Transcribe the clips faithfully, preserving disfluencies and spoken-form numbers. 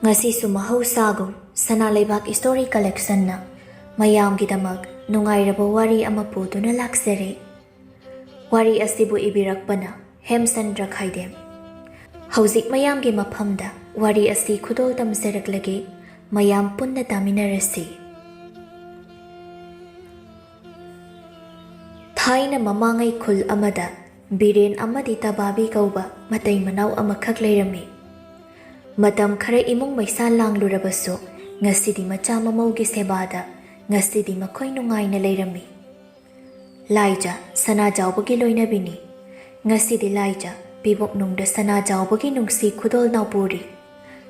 ꯉꯁꯤꯁꯨ ꯃꯍꯧꯁꯥꯒꯨꯝ ꯁꯅꯥ ꯂꯩꯕꯥꯛ ꯏꯁꯇꯣꯔꯤ ꯀꯂꯦꯛꯁꯟꯅ ꯃꯌꯥꯝꯒꯤꯗꯃꯛ ꯅꯨꯡꯉꯥꯏꯔꯕ ꯋꯥꯔꯤ ꯑꯃ ꯄꯨꯗꯨꯅ ꯂꯥꯛꯆꯔꯦ꯫ ꯋꯥꯔꯤ ꯑꯁꯤꯕꯨ ꯏꯕꯤꯔꯛꯄꯅ ꯍꯦꯝꯆꯟꯗ꯭ꯔ ꯈꯥꯏꯗꯦꯝ꯫ ꯍꯧꯖꯤꯛ ꯃꯌꯥꯝꯒꯤ ꯃꯐꯝꯗ ꯋꯥꯔꯤ ꯑꯁꯤ ꯈꯨꯗꯣꯜ ꯇꯝꯖꯔꯛꯂꯒꯦ, ꯃꯌꯥꯝ ꯄꯨꯟꯅ ꯇꯥꯃꯤꯟꯅꯔꯁꯤ꯫ ꯊꯥꯏꯅ ꯃꯃꯥꯡꯉꯩ ꯈꯨꯜ ꯑꯃꯗ ꯕꯤꯔꯦꯟ ꯑꯃꯗꯤ ꯇꯕꯥꯕꯤ ꯀꯧꯕ ꯃꯇꯩ ꯃꯅꯥꯎ ꯑꯃꯈꯛ ꯂꯩꯔꯝꯃꯤ꯫ ꯃꯇꯝ ꯈꯔ ꯏꯃꯨꯡ ꯃꯩꯁꯥ ꯂꯥꯡꯂꯨꯔꯕꯁꯨ, ꯉꯁꯤꯗꯤ ꯃꯆꯥ ꯃꯃꯧꯒꯤ ꯁꯦꯕꯥꯗ ꯉꯁꯤꯗꯤ ꯃꯈꯣꯏ ꯅꯨꯡꯉꯥꯏꯅ ꯂꯩꯔꯝꯃꯤ꯫ ꯂꯥꯏꯖ ꯁꯅꯥꯖꯥꯎꯕꯒꯤ ꯂꯣꯏꯅꯕꯤꯅꯤ꯫ ꯉꯁꯤꯗꯤ ꯂꯥꯏꯖ ꯄꯤꯕꯨꯛꯅꯨꯡꯗ ꯁꯅꯥꯖꯥꯎꯕꯒꯤ ꯅꯨꯡꯁꯤ ꯈꯨꯗꯣꯜ ꯅꯥꯎꯄꯨꯔꯤ꯫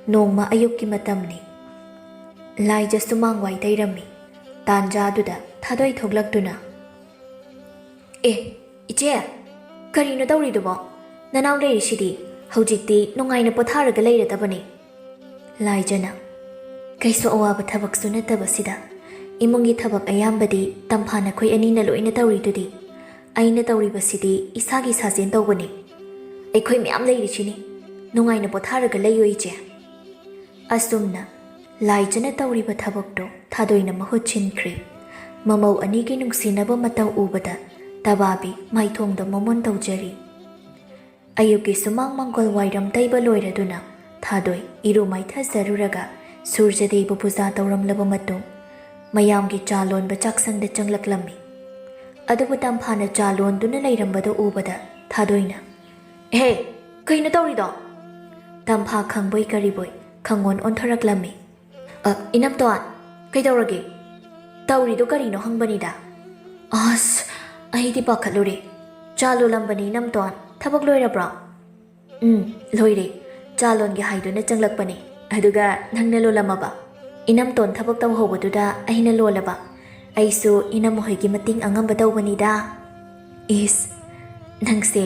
ꯅꯣꯡꯃ ꯑꯌꯨꯛꯀꯤ ꯃꯇꯝꯅꯤ꯫ ꯂꯥꯏꯖ ꯁꯨꯃꯥꯡ ꯋꯥꯏ ꯇꯩꯔꯝꯃꯤ꯫ ꯇꯥꯟꯖꯥꯗꯨꯗ ꯊꯥꯗꯣꯏ ꯊꯣꯛꯂꯛꯇꯨꯅ, "ꯑꯦ, ꯏꯆꯦ, ꯀꯔꯤꯅꯣ ꯇꯧꯔꯤꯗꯨꯕꯣ? ꯅꯅꯥꯎ ꯂꯩꯔꯤꯁꯤꯗꯤ꯫ ꯍꯧꯖꯤꯛꯇꯤ ꯅꯨꯡꯉꯥꯏꯅ ꯄꯣꯊꯥꯔꯒ ꯂꯩꯔꯗꯕꯅꯤ꯫" ꯂꯥꯏꯖꯅ, "ꯀꯩꯁꯨ ꯑꯋꯥꯕ ꯊꯕꯛꯁꯨ ꯅꯠꯇꯕꯁꯤꯗ, ꯏꯃꯨꯡꯒꯤ ꯊꯕꯛ ꯑꯌꯥꯝꯕꯗꯤ ꯇꯝꯐꯥ ꯅꯈꯣꯏ ꯑꯅꯤꯅ ꯂꯣꯏꯅ ꯇꯧꯔꯤꯗꯨꯗꯤ꯫ ꯑꯩꯅ ꯇꯧꯔꯤꯕꯁꯤꯗꯤ ꯏꯁꯥꯒꯤ ꯁꯥꯖꯦꯟ ꯇꯧꯕꯅꯤ꯫ ꯑꯩꯈꯣꯏ ꯃꯌꯥꯝ ꯂꯩꯔꯤꯁꯤꯅꯤ꯫ ꯅꯨꯡꯉꯥꯏꯅ ꯄꯣꯊꯥꯔꯒ ꯂꯩꯌꯨ, ꯏꯆꯦ꯫" ꯑꯁꯨꯝꯅ ꯂꯥꯏꯖꯅ ꯇꯧꯔꯤꯕ ꯊꯕꯛꯇꯣ ꯊꯥꯗꯣꯏꯅ ꯃꯍꯨꯠ ꯁꯤꯟꯈ꯭ꯔꯦ꯫ ꯃꯃꯧ ꯑꯅꯤꯒꯤ ꯅꯨꯡꯁꯤꯅꯕ ꯃꯇꯧ ꯎꯕꯗ ꯇꯕꯥꯕꯤ ꯃꯥꯏꯊꯣꯡꯗ ꯃꯣꯃꯣꯟ ꯇꯧꯖꯔꯤ꯫ ꯑꯌꯨꯛꯀꯤ ꯁꯨꯃꯥꯡ ꯃꯪꯒꯣꯜ ꯋꯥꯏꯔꯝ ꯇꯩꯕ ꯂꯣꯏꯔꯗꯨꯅ ꯊꯥꯗꯣꯏ ꯏꯔꯨ ꯃꯥꯏꯊꯖꯔꯨꯔꯒ ꯁꯨꯔꯖꯗꯦꯕ ꯄꯨꯖꯥ ꯇꯧꯔꯝꯂꯕ ꯃꯇꯨꯡ, ꯃꯌꯥꯝꯒꯤ ꯆꯥ ꯂꯣꯟꯕ ꯆꯥꯛꯁꯪꯗ ꯆꯪꯂꯛꯂꯝꯃꯤ꯫ ꯑꯗꯨꯕꯨ ꯇꯝꯐꯥꯅ ꯆꯥ ꯂꯣꯟꯗꯨꯅ ꯂꯩꯔꯝꯕꯗꯨ ꯎꯕꯗ ꯊꯥꯗꯣꯏꯅ, "ꯍꯦ, ꯀꯩꯅꯣ ꯇꯧꯔꯤꯗꯣ?" ꯇꯝꯐꯥ ꯈꯪꯕꯣꯏ ꯀꯔꯤꯕꯣꯏ ꯈꯪꯑꯣꯟ ꯑꯣꯟꯊꯣꯔꯛꯂꯝꯃꯤ꯫ "ꯑ, ꯏꯅꯝꯇꯣꯟ, ꯀꯩꯗꯧꯔꯒꯦ? ꯇꯧꯔꯤꯗꯣ ꯀꯔꯤꯅꯣ ꯍꯪꯕꯅꯤꯗ꯫" "ꯑꯁ, ꯑꯩꯗꯤ ꯄꯥꯈꯠꯂꯨꯔꯦ꯫ ꯆꯥ ꯂꯣꯜꯂꯝꯕꯅꯤ ꯏꯅꯝꯇꯣꯟ, ꯊꯕꯛ ꯂꯣꯏꯔꯕ꯭ꯔꯣ?" "ꯎꯝ, ꯂꯣꯏꯔꯦ꯫ ꯆꯥ ꯂꯣꯟꯒꯦ ꯍꯥꯏꯗꯨꯅ ꯆꯪꯂꯛꯄꯅꯦ, ꯑꯗꯨꯒ ꯅꯪꯅ ꯂꯣꯜꯂꯝꯃꯕ?" "ꯏꯅꯝꯇꯣꯟ ꯊꯕꯛ ꯇꯧꯍꯧꯕꯗꯨꯗ ꯑꯩꯅ ꯂꯣꯜꯂꯕ꯫ ꯑꯩꯁꯨ ꯏꯅꯝꯃ ꯍꯣꯏꯒꯤ ꯃꯇꯦꯡ ꯑꯉꯝꯕ ꯇꯧꯕꯅꯤꯗ꯫" "ꯏꯁ, ꯅꯪꯁꯦ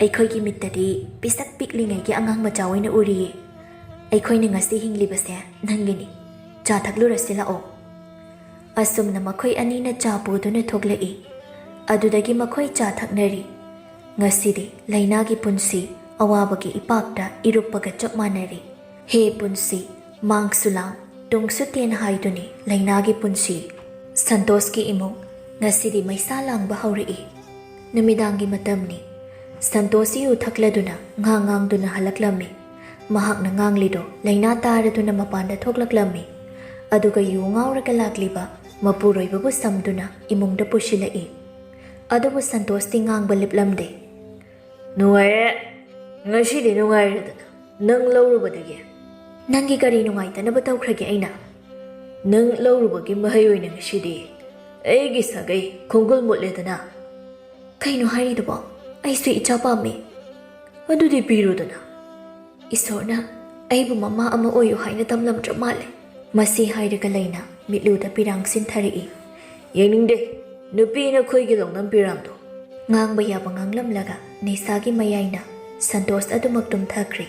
ꯑꯩꯈꯣꯏꯒꯤ ꯃꯤꯠꯇꯗꯤ ꯄꯤꯁꯛ ꯄꯤꯛꯂꯤꯉꯩꯒꯤ ꯑꯉꯥꯡ ꯃꯆꯥ ꯑꯣꯏꯅ ꯎꯔꯤꯌꯦ꯫ ꯑꯩꯈꯣꯏꯅ ꯉꯁꯤ ꯍꯤꯡꯂꯤꯕꯁꯦ ꯅꯪꯒꯤꯅꯤ꯫ ꯆꯥ ꯊꯛꯂꯨꯔꯁꯤ ꯂꯥꯛꯑꯣ꯫" ꯑꯁꯨꯝꯅ ꯃꯈꯣꯏ ꯑꯅꯤꯅ ꯆꯥ ꯄꯨꯗꯨꯅ ꯊꯣꯛꯂꯛꯏ꯫ ꯑꯗꯨꯗꯒꯤ ꯃꯈꯣꯏ ꯆꯥ ꯊꯛꯅꯔꯤ꯫ ꯉꯁꯤꯗꯤ ꯂꯥꯏꯅꯥꯒꯤ ꯄꯨꯟꯁꯤ ꯑꯋꯥꯕꯒꯤ ꯏꯄꯥꯛꯇ ꯏꯔꯨꯞꯄꯒ ꯆꯞ ꯃꯥꯟꯅꯔꯤ꯫ ꯍꯦ ꯄꯨꯟꯁꯤ, ꯃꯥꯡꯁꯨ ꯂꯥꯡ, ꯇꯨꯡꯁꯨ ꯇꯦꯟ ꯍꯥꯏꯗꯨꯅꯤ ꯂꯩꯅꯥꯒꯤ ꯄꯨꯟꯁꯤ꯫ ꯁꯟꯇꯣꯁꯀꯤ ꯏꯃꯨꯡ ꯉꯁꯤꯗꯤ ꯃꯩꯁꯥ ꯂꯥꯡꯕ ꯍꯧꯔꯛꯏ꯫ ꯅꯨꯃꯤꯗꯥꯡꯒꯤ ꯃꯇꯝꯅꯤ꯫ ꯁꯟꯇꯣꯁ ꯌꯨ ꯊꯛꯂꯗꯨꯅ ꯉꯥꯡ ꯉꯥꯡꯗꯨꯅ ꯍꯜꯂꯛꯂꯝꯃꯤ꯫ ꯃꯍꯥꯛꯅ ꯉꯥꯡꯂꯤꯗꯨ ꯂꯩꯅꯥ ꯇꯥꯔꯗꯨꯅ ꯃꯄꯥꯟꯗ ꯊꯣꯛꯂꯛꯂꯝꯃꯤ꯫ ꯑꯗꯨꯒ ꯌꯨ ꯉꯥꯎꯔꯒ ꯂꯥꯛꯂꯤꯕ ꯃꯄꯨꯔꯣꯏꯕꯕꯨ ꯁꯝꯗꯨꯅ ꯏꯃꯨꯡꯗ ꯄꯨꯁꯤꯜꯂꯛꯏ꯫ ꯑꯗꯨꯕꯨ ꯁꯟꯇꯣꯁꯇꯤ ꯉꯥꯡꯕ ꯂꯦꯞꯂꯝꯗꯦ꯫ "ꯅꯨꯡꯉꯥꯏꯔꯦ, ꯉꯁꯤꯗꯤ ꯅꯨꯡꯉꯥꯏꯔꯦꯗꯅ ꯅꯪ ꯂꯧꯔꯨꯕꯗꯒꯤ꯫ ꯅꯪꯒꯤ ꯀꯔꯤ ꯅꯨꯡꯉꯥꯏꯇꯅꯕ ꯇꯧꯈ꯭ꯔꯒꯦ ꯑꯩꯅ? ꯅꯪ ꯂꯧꯔꯨꯕꯒꯤ ꯃꯍꯩ ꯑꯣꯏꯅ ꯉꯁꯤꯗꯤ ꯑꯩꯒꯤ ꯁꯥꯒꯩ ꯈꯣꯡꯒꯨꯜ ꯃꯨꯠꯂꯦꯗꯅ꯫" "ꯀꯩꯅꯣ ꯍꯥꯏꯔꯤꯗꯨꯕꯣ? ꯑꯩꯁꯨ ꯏꯆꯥ ꯄꯥꯝꯃꯤ꯫" "ꯑꯗꯨꯗꯤ ꯄꯤꯔꯣꯗꯅ꯫" "ꯏꯁꯣꯔꯅ ꯑꯩꯕꯨ ꯃꯃꯥ ꯑꯃ ꯑꯣꯏꯌꯨ ꯍꯥꯏꯅ ꯇꯝꯂꯝꯗ꯭ꯔ ꯃꯥꯜꯂꯦ꯫" ꯃꯁꯤ ꯍꯥꯏꯔꯒ ꯂꯩꯅ ꯃꯤꯠꯂꯨꯗ ꯄꯤꯔꯥꯡ ꯁꯤꯟꯊꯔꯛꯏ꯫ "ꯌꯦꯡꯅꯤꯡꯗꯦ, ꯅꯨꯄꯤ ꯅꯈꯣꯏꯒꯤ ꯂꯧꯅꯝ ꯄꯤꯔꯥꯡꯗꯣ꯫" ꯉꯥꯡꯕ ꯌꯥꯕ ꯉꯥꯡꯂꯝꯂꯒ ꯅꯤꯁꯥꯒꯤ ꯃꯌꯥꯏꯅ ꯁꯟꯇꯣꯁ ꯑꯗꯨꯃꯛ ꯇꯨꯝꯊꯈ꯭ꯔꯦ꯫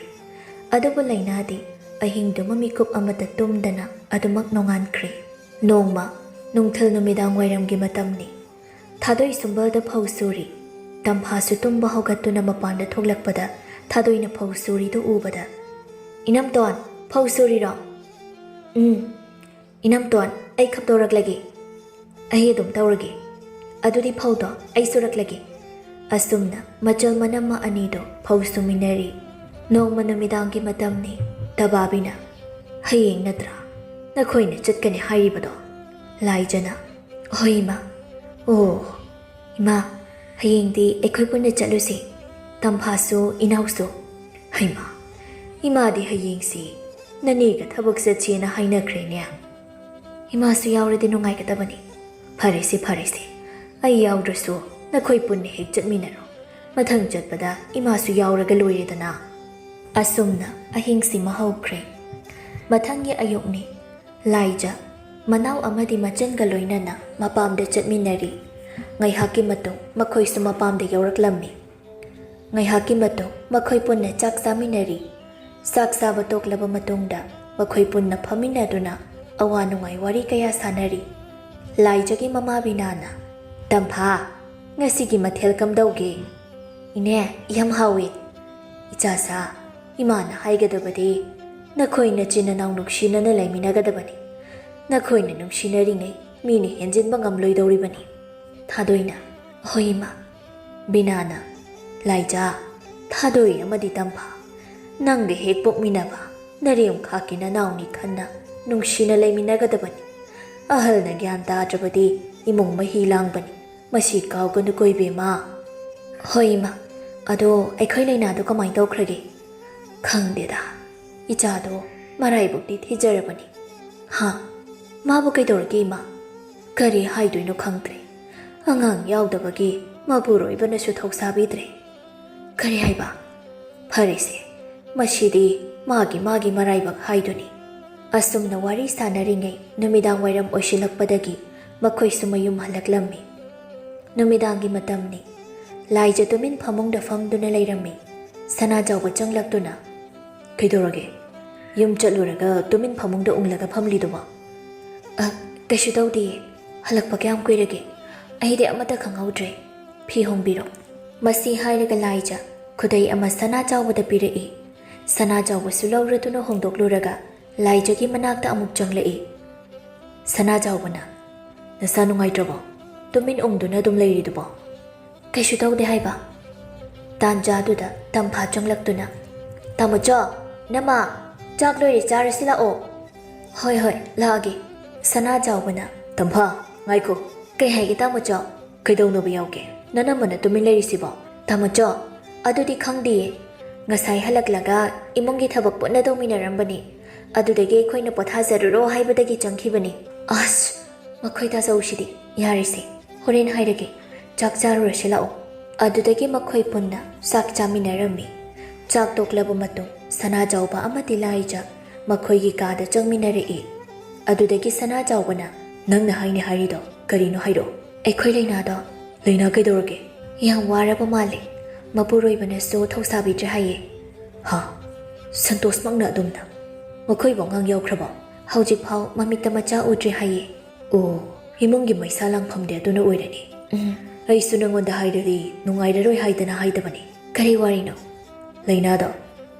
ꯑꯗꯨꯕꯨ ꯂꯩꯅꯥꯗꯤ ꯑꯍꯤꯡꯗꯨꯃ ꯃꯤꯀꯨꯞ ꯑꯃꯠꯇ ꯇꯨꯝꯗꯅ ꯑꯗꯨꯃꯛ ꯅꯣꯡꯉꯥꯟꯈ꯭ꯔꯦ꯫ ꯅꯣꯡꯃ ꯅꯨꯡꯊꯤꯜ ꯅꯨꯃꯤꯗꯥꯡ ꯋꯥꯏꯔꯝꯒꯤ ꯃꯇꯝꯅꯤ꯫ ꯊꯥꯗꯣꯏ ꯁꯨꯝꯕꯜꯗ ꯐꯧ ꯁꯨꯔꯤ꯫ ꯇꯝꯐꯥꯁꯨ ꯇꯨꯝꯕ ꯍꯧꯒꯠꯇꯨꯅ ꯃꯄꯥꯟꯗ ꯊꯣꯛꯂꯛꯄꯗ ꯊꯥꯗꯣꯏꯅ ꯐꯧ ꯁꯨꯔꯤꯗꯨ ꯎꯕꯗ, "ꯏꯅꯝꯇꯣꯟ, ꯐꯧ ꯁꯨꯔꯤꯔꯣ?" "ꯎꯝ, ꯏꯅꯝꯇꯣꯟ, ꯑꯩ ꯈꯞꯇꯣꯔꯛꯂꯒꯦ꯫" "ꯑꯩ ꯑꯗꯨꯝ ꯇꯧꯔꯒꯦ꯫" "ꯑꯗꯨꯗꯤ ꯐꯧꯗꯣ ꯑꯩ ꯁꯨꯔꯛꯂꯒꯦ꯫" ꯑꯁꯨꯝꯅ ꯃꯆꯜ ꯃꯅꯝꯃ ꯑꯅꯤꯗꯣ ꯐꯧ ꯁꯨꯃꯤꯟꯅꯔꯤ꯫ ꯅꯣꯡꯃ ꯅꯨꯃꯤꯗꯥꯡꯒꯤ ꯃꯇꯝꯅꯤ꯫ ꯇꯕꯥꯕꯤꯅ, "ꯍꯌꯦꯡ ꯅꯠꯇ꯭ꯔꯥ ꯅꯈꯣꯏꯅ ꯆꯠꯀꯅꯤ ꯍꯥꯏꯔꯤꯕꯗꯣ?" ꯂꯥꯏꯖꯅ, "ꯍꯣꯏ ꯏꯃꯥ꯫" "ꯑꯣ ꯏꯃꯥ, ꯍꯌꯦꯡꯗꯤ ꯑꯩꯈꯣꯏ ꯄꯨꯟꯅ ꯆꯠꯂꯨꯁꯤ꯫ ꯇꯝꯐꯥꯁꯨ ꯏꯅꯥꯎꯁꯨ꯫" "ꯍꯩꯃꯥ, ꯏꯃꯥꯗꯤ ꯍꯌꯦꯡꯁꯤ ꯅꯅꯦꯒ ꯊꯕꯛ ꯆꯠꯁꯦꯅ ꯍꯥꯏꯅꯈ꯭ꯔꯦꯅꯦ꯫ ꯏꯃꯥꯁꯨ ꯌꯥꯎꯔꯗꯤ ꯅꯨꯡꯉꯥꯏꯒꯗꯕꯅꯤ꯫" "ꯐꯔꯦꯁꯦ, ꯐꯔꯦꯁꯦ, ꯑꯩ ꯌꯥꯎꯗ꯭ꯔꯁꯨ ꯅꯈꯣꯏ ꯄꯨꯟꯅ ꯍꯦꯛ ꯆꯠꯃꯤꯟꯅꯔꯣ꯫ ꯃꯊꯪ ꯆꯠꯄꯗ ꯏꯃꯥꯁꯨ ꯌꯥꯎꯔꯒ ꯂꯣꯏꯔꯦꯗꯅ꯫" ꯑꯁꯨꯝꯅ ꯑꯍꯤꯡꯁꯤꯃ ꯍꯧꯈ꯭ꯔꯦ꯫ ꯃꯊꯪꯒꯤ ꯑꯌꯨꯛꯅꯤ꯫ ꯂꯥꯏꯖ, ꯃꯅꯥꯎ ꯑꯃꯗꯤ ꯃꯆꯟꯒ ꯂꯣꯏꯅꯅ ꯃꯄꯥꯝꯗ ꯆꯠꯃꯤꯟꯅꯔꯤ꯫ ꯉꯥꯏꯍꯥꯛꯀꯤ ꯃꯇꯨꯡ ꯃꯈꯣꯏꯁꯨ ꯃꯄꯥꯝꯗ ꯌꯧꯔꯛꯂꯝꯃꯤ꯫ ꯉꯥꯏꯍꯥꯛꯀꯤ ꯃꯇꯨꯡ ꯃꯈꯣꯏ ꯄꯨꯟꯅ ꯆꯥꯛ ꯆꯥꯃꯤꯟꯅꯔꯤ꯫ ꯆꯥꯛ ꯆꯥꯕ ꯇꯣꯛꯂꯕ ꯃꯇꯨꯡꯗ ꯃꯈꯣꯏ ꯄꯨꯟꯅ ꯐꯝꯃꯤꯟꯅꯗꯨꯅ ꯑꯋꯥ ꯅꯨꯡꯉꯥꯏ ꯋꯥꯔꯤ ꯀꯌꯥ ꯁꯥꯟꯅꯔꯤ꯫ ꯂꯥꯏꯖꯒꯤ ꯃꯃꯥ ꯕꯤꯅꯥꯅ, "ꯇꯝꯐꯥ, ꯉꯁꯤꯒꯤ ꯃꯊꯦꯜ ꯀꯝꯗꯧꯒꯦ?" "ꯏꯅꯦ, ꯌꯥꯝ ꯍꯥꯎꯏ꯫" "ꯏꯆꯥꯁꯥ, ꯏꯃꯥꯅ ꯍꯥꯏꯒꯗꯕꯗꯤ ꯅꯈꯣꯏ ꯅꯆꯤꯟ ꯅꯅꯥꯎ ꯅꯨꯡꯁꯤꯅꯅ ꯂꯩꯃꯤꯟꯅꯒꯗꯕꯅꯤ꯫ ꯅꯈꯣꯏꯅ ꯅꯨꯡꯁꯤꯅꯔꯤꯉꯩ ꯃꯤꯅ ꯍꯦꯟꯖꯤꯟꯕ ꯉꯝꯂꯣꯏꯗꯧꯔꯤꯕꯅꯤ꯫ ꯊꯥꯗꯣꯏꯅ, ꯍꯣꯏ ꯏꯃꯥ꯫ ꯕꯤꯅꯥꯅ, ꯂꯥꯏꯖꯥ, ꯊꯥꯗꯣꯏ ꯑꯃꯗꯤ ꯇꯝꯐꯥ, ꯅꯪꯒ ꯍꯦꯛ ꯄꯣꯛꯃꯤꯟꯅꯕ ꯅꯔꯦꯝꯈꯥꯛꯀꯤ ꯅꯅꯥꯎꯅꯤ ꯈꯟꯅ ꯅꯨꯡꯁꯤꯅ ꯂꯩꯃꯤꯟꯅꯒꯗꯕꯅꯤ꯫ ꯑꯍꯜꯅ ꯒ꯭ꯌꯥꯟ ꯇꯥꯗ꯭ꯔꯕꯗꯤ ꯏꯃꯨꯡ ꯃꯍꯤ ꯂꯥꯡꯕꯅꯤ꯫ ꯃꯁꯤ ꯀꯥꯎꯒꯅꯨꯀꯣ ꯏꯕꯦꯝꯃ꯫ ꯍꯣꯏ ꯏꯃꯥ, ꯑꯗꯣ ꯑꯩꯈꯣꯏ ꯂꯩꯅꯥꯗꯣ ꯀꯃꯥꯏ ꯇꯧꯈ꯭ꯔꯒꯦ? ꯈꯪꯗꯦꯗ, ꯏꯆꯥꯗꯣ ꯃꯔꯥꯏꯕꯛꯇꯤ ꯊꯤꯖꯔꯕꯅꯤ꯫ ꯍꯥ? ꯃꯥꯕꯨ ꯀꯩꯗꯧꯔꯒꯦ ꯏꯃꯥ? ꯀꯔꯤ ꯍꯥꯏꯗꯣꯏꯅꯣ ꯈꯪꯗ꯭ꯔꯦ꯫ ꯑꯉꯥꯡ ꯌꯥꯎꯗꯕꯒꯤ ꯃꯄꯨꯔꯣꯏꯕꯅꯁꯨ ꯊꯧꯁꯥꯕꯤꯗ꯭ꯔꯦ꯫ ꯀꯔꯤ ꯍꯥꯏꯕ? ꯐꯔꯦꯁꯦ, ꯃꯁꯤꯗꯤ ꯃꯥꯒꯤ ꯃꯥꯒꯤ ꯃꯔꯥꯏꯕꯛ ꯍꯥꯏꯗꯨꯅꯤ꯫ ꯑꯁꯨꯝꯅ ꯋꯥꯔꯤ ꯁꯥꯟꯅꯔꯤꯉꯩ ꯅꯨꯃꯤꯗꯥꯡ ꯋꯥꯏꯔꯝ ꯑꯣꯏꯁꯤꯜꯂꯛꯄꯗꯒꯤ ꯃꯈꯣꯏꯁꯨ ꯃꯌꯨꯝ ꯍꯜꯂꯛꯂꯝꯃꯤ꯫ ꯅꯨꯃꯤꯗꯥꯡꯒꯤ ꯃꯇꯝꯅꯤ꯫ ꯂꯥꯏꯖ ꯇꯨꯃꯤꯟ ꯐꯃꯨꯡꯗ ꯐꯝꯗꯨꯅ ꯂꯩꯔꯝꯃꯤ꯫ ꯁꯅꯥꯖꯥꯎꯕ ꯆꯪꯂꯛꯇꯨꯅ, "ꯀꯩꯗꯧꯔꯒꯦ? ꯌꯨꯝ ꯆꯠꯂꯨꯔꯒ ꯇꯨꯃꯤꯟ ꯐꯃꯨꯡꯗ ꯎꯪꯂꯒ ꯐꯝꯂꯤꯗꯨꯕꯣ?" "ꯑ, ꯀꯩꯁꯨ ꯇꯧꯗꯤꯌꯦ꯫ ꯍꯜꯂꯛꯄ ꯀꯌꯥꯝ ꯀꯨꯏꯔꯒꯦ? ꯑꯩꯗꯤ ꯑꯃꯠꯇ ꯈꯪꯍꯧꯗ꯭ꯔꯦ꯫ ꯐꯤ ꯍꯣꯡꯕꯤꯔꯣ꯫" ꯃꯁꯤ ꯍꯥꯏꯔꯒ ꯂꯥꯏꯖ ꯈꯨꯗꯩ ꯑꯃ ꯁꯅꯥꯖꯥꯎꯕꯗ ꯄꯤꯔꯛꯏ꯫ ꯁꯅꯥꯖꯥꯎꯕꯁꯨ ꯂꯧꯔꯗꯨꯅ ꯍꯣꯡꯗꯣꯛꯂꯨꯔꯒ ꯂꯥꯏꯖꯒꯤ ꯃꯅꯥꯛꯇ ꯑꯃꯨꯛ ꯆꯪꯂꯛꯏ꯫ ꯁꯅꯥꯖꯥꯎꯕꯅ, "ꯅꯁꯥ ꯅꯨꯡꯉꯥꯏꯇ꯭ꯔꯕꯣ? ꯇꯨꯃꯤꯟ ꯎꯪꯗꯨꯅ ꯑꯗꯨꯝ ꯂꯩꯔꯤꯗꯨꯕꯣ?" "ꯀꯩꯁꯨ ꯇꯧꯗꯦ ꯍꯥꯏꯕ꯫" ꯇꯥꯟꯖꯥꯗꯨꯗ ꯇꯝꯐꯥ ꯆꯪꯂꯛꯇꯨꯅ, "ꯇꯥꯃꯣꯆꯧ, ꯅꯃꯥ, ꯆꯥꯛ ꯂꯣꯏꯔꯦ, ꯆꯥꯔꯁꯤ ꯂꯥꯛꯑꯣ꯫" "ꯍꯣꯏ, ꯍꯣꯏ, ꯂꯥꯛꯑꯒꯦ꯫" ꯁꯅꯥꯖꯥꯎꯕꯅ, "ꯇꯝꯐꯥ, ꯉꯥꯏꯈꯣ꯫" "ꯀꯩ ꯍꯥꯏꯒꯦ ꯇꯥꯃꯣꯆꯧ?" "ꯀꯩꯗꯧꯅꯕ ꯌꯥꯎꯒꯦ? ꯅꯅꯝꯃꯅ ꯇꯨꯃꯤꯟ ꯂꯩꯔꯤꯁꯤꯕꯣ?" "ꯇꯥꯃꯣꯆꯧ, ꯑꯗꯨꯗꯤ ꯈꯪꯗꯤꯌꯦ꯫ ꯉꯁꯥꯏ ꯍꯜꯂꯛꯂꯒ ꯏꯃꯨꯡꯒꯤ ꯊꯕꯛ ꯄꯨꯟꯅ ꯇꯧꯃꯤꯟꯅꯔꯝꯕꯅꯤ꯫ ꯑꯗꯨꯗꯒꯤ ꯑꯩꯈꯣꯏꯅ ꯄꯣꯊꯥꯖꯔꯨꯔꯣ ꯍꯥꯏꯕꯗꯒꯤ ꯆꯪꯈꯤꯕꯅꯤ꯫" "ꯑꯁ, ꯃꯈꯣꯏ ꯇꯥꯖꯧꯁꯤꯗꯤ꯫ ꯌꯥꯔꯦꯁꯦ, ꯍꯣꯔꯦꯟ ꯍꯥꯏꯔꯒꯦ꯫ ꯆꯥꯛ ꯆꯥꯔꯨꯔꯁꯤ ꯂꯥꯛꯑꯣ꯫" ꯑꯗꯨꯗꯒꯤ ꯃꯈꯣꯏ ꯄꯨꯟꯅ ꯆꯥꯛ ꯆꯥꯃꯤꯟꯅꯔꯝꯃꯤ꯫ ꯆꯥꯛ ꯇꯣꯛꯂꯕ ꯃꯇꯨꯡ ꯁꯅꯥꯖꯥꯎꯕ ꯑꯃꯗꯤ ꯂꯥꯏꯖ ꯃꯈꯣꯏꯒꯤ ꯀꯥꯗ ꯆꯪꯃꯤꯟꯅꯔꯛꯏ꯫ ꯑꯗꯨꯗꯒꯤ ꯁꯅꯥꯖꯥꯎꯕꯅ, "ꯅꯪꯅ ꯍꯥꯏꯅꯤ ꯍꯥꯏꯔꯤꯗꯣ ꯀꯔꯤꯅꯣ ꯍꯥꯏꯔꯛꯑꯣ꯫" "ꯑꯩꯈꯣꯏ ꯂꯩꯅꯥꯗꯣ꯫" "ꯂꯩꯅꯥ ꯀꯩꯗꯧꯔꯒꯦ?" "ꯌꯥꯝ ꯋꯥꯔꯕ ꯃꯥꯜꯂꯦ꯫ ꯃꯄꯨꯔꯣꯏꯕꯅꯁꯨ ꯊꯧꯁꯥꯕꯤꯗ꯭ꯔꯦ ꯍꯥꯏꯌꯦ꯫" "ꯍꯥ? ꯁꯟꯇꯣꯁꯃꯛꯅ ꯑꯗꯨꯝꯅ? ꯃꯈꯣꯏꯕꯨ ꯑꯉꯥꯡ ꯌꯥꯎꯈ꯭ꯔꯕꯣ?" "ꯍꯧꯖꯤꯛꯐꯥꯎ ꯃꯃꯤꯠꯇ ꯃꯆꯥ ꯎꯗ꯭ꯔꯤ ꯍꯥꯏꯌꯦ꯫" "ꯑꯣ, ꯏꯃꯨꯡꯒꯤ ꯃꯩꯁꯥ ꯂꯥꯡꯐꯝꯗꯤ ꯑꯗꯨꯅ ꯑꯣꯏꯔꯅꯤ꯫ ꯎꯝ꯫ ꯑꯩꯁꯨ ꯅꯪꯉꯣꯟꯗ ꯍꯥꯏꯔꯗꯤ ꯅꯨꯡꯉꯥꯏꯔꯔꯣꯏ ꯍꯥꯏꯗꯅ ꯍꯥꯏꯗꯕꯅꯤ꯫" "ꯀꯔꯤ ꯋꯥꯔꯤꯅꯣ?" "ꯂꯩꯅꯥꯗꯣ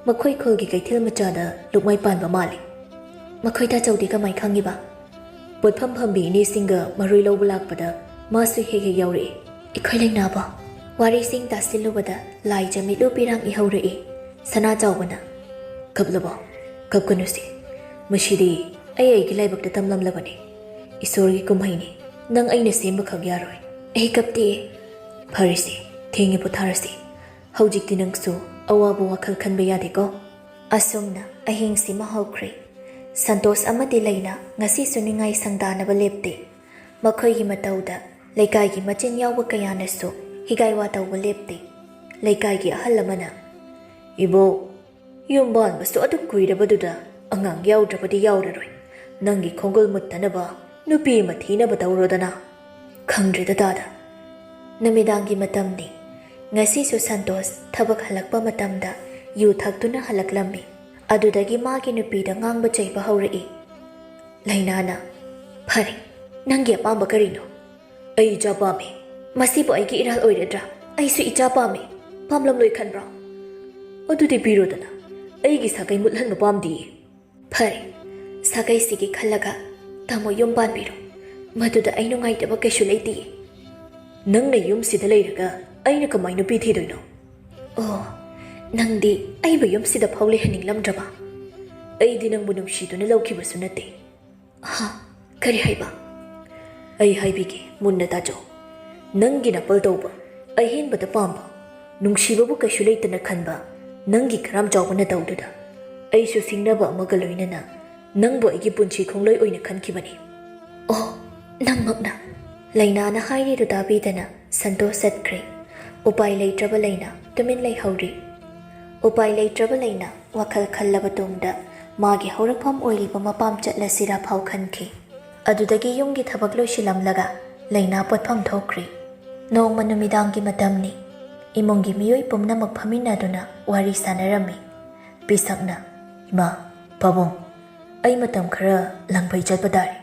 ꯃꯈꯣꯏ ꯈꯨꯜꯒꯤ ꯀꯩꯊꯦꯜ ꯃꯆꯥꯗ ꯂꯨꯞꯃꯥꯏ ꯄꯥꯟꯕ ꯃꯥꯜꯂꯤ꯫ ꯃꯈꯣꯏ ꯇꯥꯆꯧꯗꯤ ꯀꯃꯥꯏ ꯈꯪꯉꯤꯕ? ꯄꯣꯠꯐꯝ ꯐꯝꯕꯤ ꯏꯅꯦꯁꯤꯡꯒ ꯃꯔꯣꯏ ꯂꯧꯕ ꯂꯥꯛꯄꯗ ꯃꯥꯁꯨ ꯍꯦꯛ ꯍꯦꯛ ꯌꯥꯎꯔꯛꯏ꯫ ꯑꯩꯈꯣꯏ ꯂꯩꯅꯥꯕ ꯋꯥꯔꯤꯁꯤꯡ ꯇꯥꯁꯤꯜꯂꯨꯕꯗ ꯂꯥꯏꯖ ꯃꯤꯠꯂꯨ ꯄꯤꯔꯥꯡ ꯏꯍꯧꯔꯛꯏ꯫ ꯁꯅꯥ ꯆꯥꯎꯕꯅ, "ꯀꯞꯂꯕꯣ? ꯀꯞꯀꯅꯨꯁꯦ꯫ ꯃꯁꯤꯗꯤ ꯑꯩ ꯑꯩꯒꯤ ꯂꯥꯏꯕꯛꯇ ꯇꯝꯂꯝꯂꯕꯅꯤ꯫ ꯏꯁꯣꯔꯒꯤ ꯀꯨꯝꯍꯩꯅꯤ꯫ ꯅꯪ ꯑꯩꯅ ꯁꯦꯝꯕꯈꯛ ꯌꯥꯔꯣꯏ꯫" "ꯑꯩ ꯀꯞꯇꯦ꯫" "ꯐꯔꯦꯁꯦ, ꯊꯦꯡꯉꯦ, ꯄꯣꯊꯥꯔꯁꯤ꯫ ꯍꯧꯖꯤꯛꯇꯤ ꯅꯪꯁꯨ ꯑꯋꯥꯕ ꯋꯥꯈꯜ ꯈꯟꯕ ꯌꯥꯗꯦꯀꯣ꯫" ꯑꯁꯨꯝꯅ ꯑꯍꯤꯡꯁꯤꯃ ꯍꯧꯈ꯭ꯔꯦ꯫ ꯁꯟꯇꯣꯁ ꯑꯃꯗꯤ ꯂꯩꯅꯥ ꯉꯁꯤꯁꯨ ꯅꯤꯡꯉꯥꯏ ꯁꯪꯗꯥꯅꯕ ꯂꯦꯞꯇꯦ꯫ ꯃꯈꯣꯏꯒꯤ ꯃꯇꯧꯗ ꯂꯩꯀꯥꯏꯒꯤ ꯃꯆꯤꯟ ꯌꯥꯎꯕ ꯀꯌꯥꯅꯁꯨ ꯍꯤꯒꯥꯏ ꯋꯥ ꯇꯧꯕ ꯂꯦꯞꯇꯦ꯫ ꯂꯩꯀꯥꯏꯒꯤ ꯑꯍꯜ ꯑꯃꯅ, "ꯏꯕꯣꯛ, ꯌꯨꯝ ꯄꯥꯟꯕꯁꯨ ꯑꯗꯨꯛ ꯀꯨꯏꯔꯕꯗꯨꯗ ꯑꯉꯥꯡ ꯌꯥꯎꯗ꯭ꯔꯕꯗꯤ ꯌꯥꯎꯔꯔꯣꯏ꯫ ꯅꯪꯒꯤ ꯈꯣꯡꯒꯨꯜ ꯃꯨꯠꯇꯅꯕ ꯅꯨꯄꯤ ꯑꯃ ꯊꯤꯅꯕ ꯇꯧꯔꯣꯗꯅ꯫" ꯈꯪꯗ꯭ꯔꯦꯗ ꯇꯥꯗ꯫ ꯅꯨꯃꯤꯗꯥꯡꯒꯤ ꯃꯇꯝꯅꯤ꯫ ꯉꯁꯤꯁꯨ ꯁꯟꯇꯣꯁ ꯊꯕꯛ ꯍꯜꯂꯛꯄ ꯃꯇꯝꯗ ꯌꯨ ꯊꯛꯇꯨꯅ ꯍꯜꯂꯛꯂꯝꯃꯤ꯫ ꯑꯗꯨꯗꯒꯤ ꯃꯥꯒꯤ ꯅꯨꯄꯤꯗ ꯉꯥꯡꯕ ꯆꯩꯕ ꯍꯧꯔꯛꯏ꯫ ꯂꯩꯅꯥꯅ, "ꯐꯔꯦ, ꯅꯪꯒꯤ ꯑꯄꯥꯝꯕ ꯀꯔꯤꯅꯣ?" "ꯑꯩ ꯏꯆꯥ ꯄꯥꯝꯃꯤ꯫" "ꯃꯁꯤꯕꯨ ꯑꯩꯒꯤ ꯏꯔꯥꯜ ꯑꯣꯏꯔꯗ꯭ꯔꯥ? ꯑꯩꯁꯨ ꯏꯆꯥ ꯄꯥꯝꯃꯤ꯫ ꯄꯥꯝꯂꯝꯂꯣꯏ ꯈꯟꯕ꯭ꯔꯣ? ꯑꯗꯨꯗꯤ ꯄꯤꯔꯣꯗꯅ꯫ ꯑꯩꯒꯤ ꯁꯥꯒꯩ ꯃꯨꯠꯍꯟꯕ ꯄꯥꯝꯗꯤꯌꯦ꯫" "ꯐꯔꯦ, ꯁꯥꯒꯩꯁꯤꯒꯤ ꯈꯜꯂꯒ ꯇꯥꯃꯣ ꯌꯨꯝ ꯄꯥꯟꯕꯤꯔꯣ꯫ ꯃꯗꯨꯗ ꯑꯩ ꯅꯨꯡꯉꯥꯏꯇꯕ ꯀꯩꯁꯨ ꯂꯩꯇꯤꯌꯦ꯫" "ꯅꯪꯅ ꯌꯨꯝꯁꯤꯗ ꯂꯩꯔꯒ ꯑꯩꯅ ꯀꯃꯥꯏ ꯅꯨꯄꯤ ꯊꯤꯗꯣꯏꯅꯣ?" "ꯑꯣ, ꯅꯪꯗꯤ ꯑꯩꯕꯨ ꯌꯨꯝꯁꯤꯗ ꯐꯥꯎ ꯂꯩꯍꯟꯅꯤꯡꯂꯝꯗ꯭ꯔꯕ?" "ꯑꯩꯗꯤ ꯅꯪꯕꯨ ꯅꯨꯡꯁꯤꯗꯨꯅ ꯂꯧꯈꯤꯕꯁꯨ ꯅꯠꯇꯦ꯫" "ꯍꯥ? ꯀꯔꯤ ꯍꯥꯏꯕ?" "ꯑꯩ ꯍꯥꯏꯕꯤꯒꯦ, ꯃꯨꯟꯅ ꯇꯥꯖꯧ꯫ ꯅꯪꯒꯤ ꯅꯥꯄꯜ ꯇꯧꯕ, ꯑꯍꯦꯟꯕꯗ ꯄꯥꯝꯕ, ꯅꯨꯡꯁꯤꯕꯕꯨ ꯀꯩꯁꯨ ꯂꯩꯇꯅ ꯈꯟꯕ ꯅꯪꯒꯤ ꯀꯔꯥꯝ ꯆꯥꯎꯕ ꯅꯇꯧꯗꯨꯗ ꯑꯩꯁꯨ ꯁꯤꯡꯅꯕ ꯑꯃꯒ ꯂꯣꯏꯅꯅ ꯅꯪꯕꯨ ꯑꯩꯒꯤ ꯄꯨꯟꯁꯤ ꯈꯣꯡꯂꯣꯏ ꯑꯣꯏꯅ ꯈꯟꯈꯤꯕꯅꯤ꯫" "ꯑꯣ, ꯅꯪꯃꯛꯅ?" ꯂꯩꯅꯥꯅ ꯍꯥꯏꯔꯤꯗꯨ ꯇꯥꯕꯤꯗꯅ ꯁꯟꯇꯣꯁ ꯆꯠꯈ꯭ꯔꯦ꯫ ꯎꯄꯥꯏ ꯂꯩꯇ꯭ꯔꯕ ꯂꯩꯅꯥ ꯇꯨꯃꯤꯟ ꯂꯩꯍꯧꯔꯤ꯫ ꯎꯄꯥꯏ ꯂꯩꯇ꯭ꯔꯕ ꯂꯩꯅꯥ ꯋꯥꯈꯜ ꯈꯜꯂꯕ ꯇꯨꯡꯗ ꯃꯥꯒꯤ ꯍꯧꯔꯛꯐꯝ ꯑꯣꯏꯔꯤꯕ ꯃꯄꯥꯝ ꯆꯠꯂꯁꯤꯔꯥ ꯐꯥꯎ ꯈꯟꯈꯤ꯫ ꯑꯗꯨꯗꯒꯤ ꯌꯨꯝꯒꯤ ꯊꯕꯛ ꯂꯣꯏꯁꯤꯜꯂꯝꯂꯒ ꯂꯩꯅꯥ ꯄꯣꯠꯐꯝ ꯊꯣꯛꯈ꯭ꯔꯤ꯫ ꯅꯣꯡꯃ ꯅꯨꯃꯤꯗꯥꯡꯒꯤ ꯃꯇꯝꯅꯤ꯫ ꯏꯃꯨꯡꯒꯤ ꯃꯤꯑꯣꯏ ꯄꯨꯝꯅꯃꯛ ꯐꯝꯃꯤꯟꯅꯗꯨꯅ ꯋꯥꯔꯤ ꯁꯥꯟꯅꯔꯝꯃꯤ꯫ ꯄꯤꯁꯛꯅ, "ꯏꯃꯥ, ꯄꯥꯕꯨꯡ, ꯑꯩ ꯃꯇꯝ ꯈꯔ ꯂꯪꯐꯩ ꯆꯠꯄ ꯇꯥꯔꯦ꯫"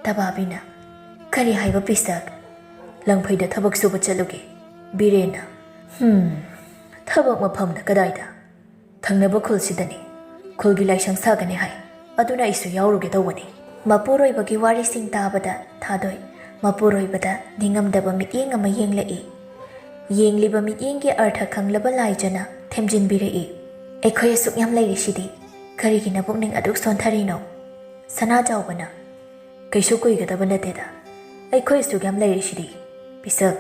ꯇꯕꯥꯕꯤꯅ, "ꯀꯔꯤ ꯍꯥꯏꯕ ꯄꯤꯁꯛ?" "ꯂꯪꯐꯩꯗ ꯊꯕꯛ ꯁꯨꯕ ꯆꯠꯂꯨꯒꯦ꯫" ꯕꯤꯔꯦꯟꯅ, "ꯍꯝ, ꯊꯕꯛ ꯃꯐꯝꯅ ꯀꯗꯥꯏꯗ?" "ꯊꯪꯅꯕ ꯈꯨꯜꯁꯤꯗꯅꯤ, ꯈꯨꯜꯒꯤ ꯂꯥꯏꯁꯪ ꯁꯥꯒꯅꯤ ꯍꯥꯏ, ꯑꯗꯨꯅ ꯑꯩꯁꯨ ꯌꯥꯎꯔꯨꯒꯦ ꯇꯧꯕꯅꯤ"꯫ ꯃꯄꯨꯔꯣꯏꯕꯒꯤ ꯋꯥꯔꯤꯁꯤꯡ ꯇꯥꯕꯗ ꯊꯥꯗꯣꯏ ꯃꯄꯨꯔꯣꯏꯕꯗ ꯅꯤꯡꯉꯝꯗꯕ ꯃꯤꯠꯌꯦꯡ ꯑꯃ ꯌꯦꯡꯂꯛꯏ꯫ ꯌꯦꯡꯂꯤꯕ ꯃꯤꯠꯌꯦꯡꯒꯤ ꯑꯔꯊ ꯈꯪꯂꯕ ꯂꯥꯏꯖꯅ ꯊꯦꯝꯖꯤꯟꯕꯤꯔꯛꯏ꯫ "ꯑꯩꯈꯣꯏ ꯑꯁꯨꯛ ꯌꯥꯝ ꯂꯩꯔꯤꯁꯤꯗꯤ, ꯀꯔꯤꯒꯤ ꯅꯄꯨꯛꯅꯤꯡ ꯑꯗꯨꯛ ꯁꯣꯟꯊꯔꯤꯅꯣ?" ꯁꯅꯥꯖꯥꯎꯕꯅ, "ꯀꯩꯁꯨ ꯀꯨꯏꯒꯗꯕ ꯅꯠꯇꯦꯗ, ꯑꯩꯈꯣꯏ ꯑꯁꯨꯛ ꯌꯥꯝ ꯂꯩꯔꯤꯁꯤꯗꯤ꯫ ꯄꯤꯁꯛ,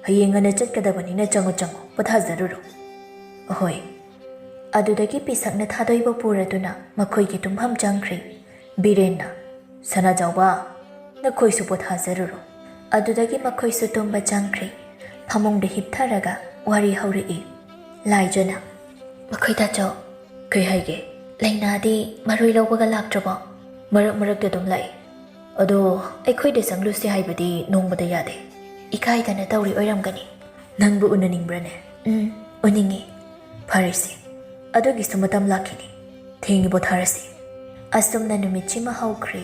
ꯍꯌꯦꯡ ꯉꯟꯅ ꯆꯠꯀꯗꯕꯅꯤꯅ ꯆꯪꯉꯨ ꯆꯪꯉꯨ, ꯄꯣꯊꯥꯖꯔꯨꯔꯣ"꯫ "ꯑꯍꯣꯏ"꯫ ꯑꯗꯨꯗꯒꯤ ꯄꯤꯁꯛꯅ ꯊꯥꯗꯣꯏꯕ ꯄꯨꯔꯗꯨꯅ ꯃꯈꯣꯏꯒꯤ ꯇꯨꯝꯐꯝ ꯆꯪꯈ꯭ꯔꯦ꯫ ꯕꯤꯔꯦꯟꯅ, "ꯁꯅꯥꯖꯥꯎꯕ, ꯅꯈꯣꯏꯁꯨ ꯄꯣꯊꯥꯖꯔꯨꯔꯣ"꯫ ꯑꯗꯨꯗꯒꯤ ꯃꯈꯣꯏꯁꯨ ꯇꯨꯝꯕ ꯆꯪꯈ꯭ꯔꯦ꯫ ꯐꯃꯨꯡꯗ ꯍꯤꯞꯊꯔꯒ ꯋꯥꯔꯤ ꯍꯧꯔꯛꯏ꯫ ꯂꯥꯏꯖꯅ, "ꯃꯈꯣꯏ ꯇꯥꯆꯧ"꯫ "ꯀꯩ ꯍꯥꯏꯒꯦ?" "ꯂꯩꯅꯥꯗꯤ ꯃꯔꯣꯏ ꯂꯧꯕꯒ ꯂꯥꯛꯇ꯭ꯔꯕꯣ?" "ꯃꯔꯛ ꯃꯔꯛꯇ ꯑꯗꯨꯝ ꯂꯥꯛꯏ꯫ ꯑꯗꯣ ꯑꯩꯈꯣꯏꯗ ꯆꯪꯂꯨꯁꯦ ꯍꯥꯏꯕꯗꯤ ꯅꯣꯡꯃꯗ ꯌꯥꯗꯦ꯫ ꯏꯀꯥꯏꯗꯅ ꯇꯧꯔꯤ ꯑꯣꯏꯔꯝꯒꯅꯤ"꯫ "ꯅꯪꯕꯨ ꯎꯅꯅꯤꯡꯕ꯭ꯔꯅꯦ?" "ꯎꯝ, ꯎꯅꯤꯡꯉꯤ"꯫ "ꯐꯔꯦꯁꯦ, ꯑꯗꯨꯒꯤꯁꯨ ꯃꯇꯝ ꯂꯥꯛꯈꯤꯅꯤ꯫ ꯊꯦꯡꯉꯤ, ꯄꯣꯊꯥꯔꯁꯤ"꯫ ꯑꯁꯨꯝꯅ ꯅꯨꯃꯤꯠꯁꯤꯃ ꯍꯧꯈ꯭ꯔꯦ꯫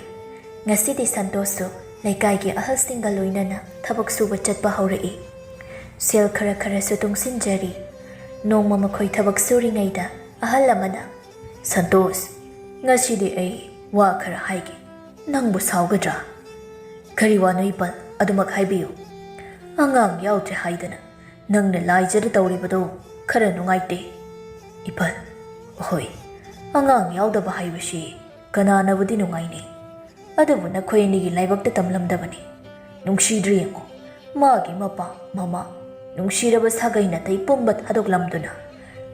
ꯉꯁꯤꯗꯤ ꯁꯟꯇꯣꯁꯁꯨ ꯂꯩꯀꯥꯏꯒꯤ ꯑꯍꯜꯁꯤꯡꯒ ꯂꯣꯏꯅꯅ ꯊꯕꯛ ꯁꯨꯕ ꯆꯠꯄ ꯍꯧꯔꯛꯏ꯫ ꯁꯦꯜ ꯈꯔ ꯈꯔꯁꯨ ꯇꯨꯡꯁꯤꯟꯖꯔꯤ꯫ ꯅꯣꯡꯃ ꯃꯈꯣꯏ ꯊꯕꯛ ꯁꯨꯔꯤꯉꯩꯗ ꯑꯍꯜ ꯑꯃꯅ, "ꯁꯟꯇꯣꯁ, ꯉꯁꯤꯗꯤ ꯑꯩ ꯋꯥ ꯈꯔ ꯍꯥꯏꯒꯦ꯫ ꯅꯪꯕꯨ ꯁꯥꯎꯒꯗ꯭ꯔꯥ?" "ꯀꯔꯤ ꯋꯥꯅꯣ ꯏꯄꯜ? ꯑꯗꯨꯃꯛ ꯍꯥꯏꯕꯤꯌꯨ"꯫ "ꯑꯉꯥꯡ ꯌꯥꯎꯗ꯭ꯔꯦ ꯍꯥꯏꯗꯅ ꯅꯪꯅ ꯂꯥꯏꯖꯗ ꯇꯧꯔꯤꯕꯗꯣ ꯈꯔ ꯅꯨꯡꯉꯥꯏꯇꯦ"꯫ "ꯏꯄꯜ, ꯍꯣꯏ, ꯑꯉꯥꯡ ꯌꯥꯎꯗꯕ ꯍꯥꯏꯕꯁꯤ ꯀꯅꯥꯅꯕꯨꯗꯤ ꯅꯨꯡꯉꯥꯏꯅꯤ? ꯑꯗꯨꯕꯨ ꯅꯈꯣꯏ ꯑꯅꯤꯒꯤ ꯂꯥꯏꯕꯛꯇ ꯇꯝꯂꯝꯗꯕꯅꯤ꯫ ꯅꯨꯡꯁꯤꯗ꯭ꯔꯤ ꯌꯦꯡꯉꯨ, ꯃꯥꯒꯤ ꯃꯄꯥ, ꯃꯃꯥ, ꯅꯨꯡꯁꯤꯔꯕ ꯁꯥꯒꯩ ꯅꯥꯇꯩ ꯄꯨꯝꯕ ꯊꯥꯗꯣꯛꯂꯝꯗꯨꯅ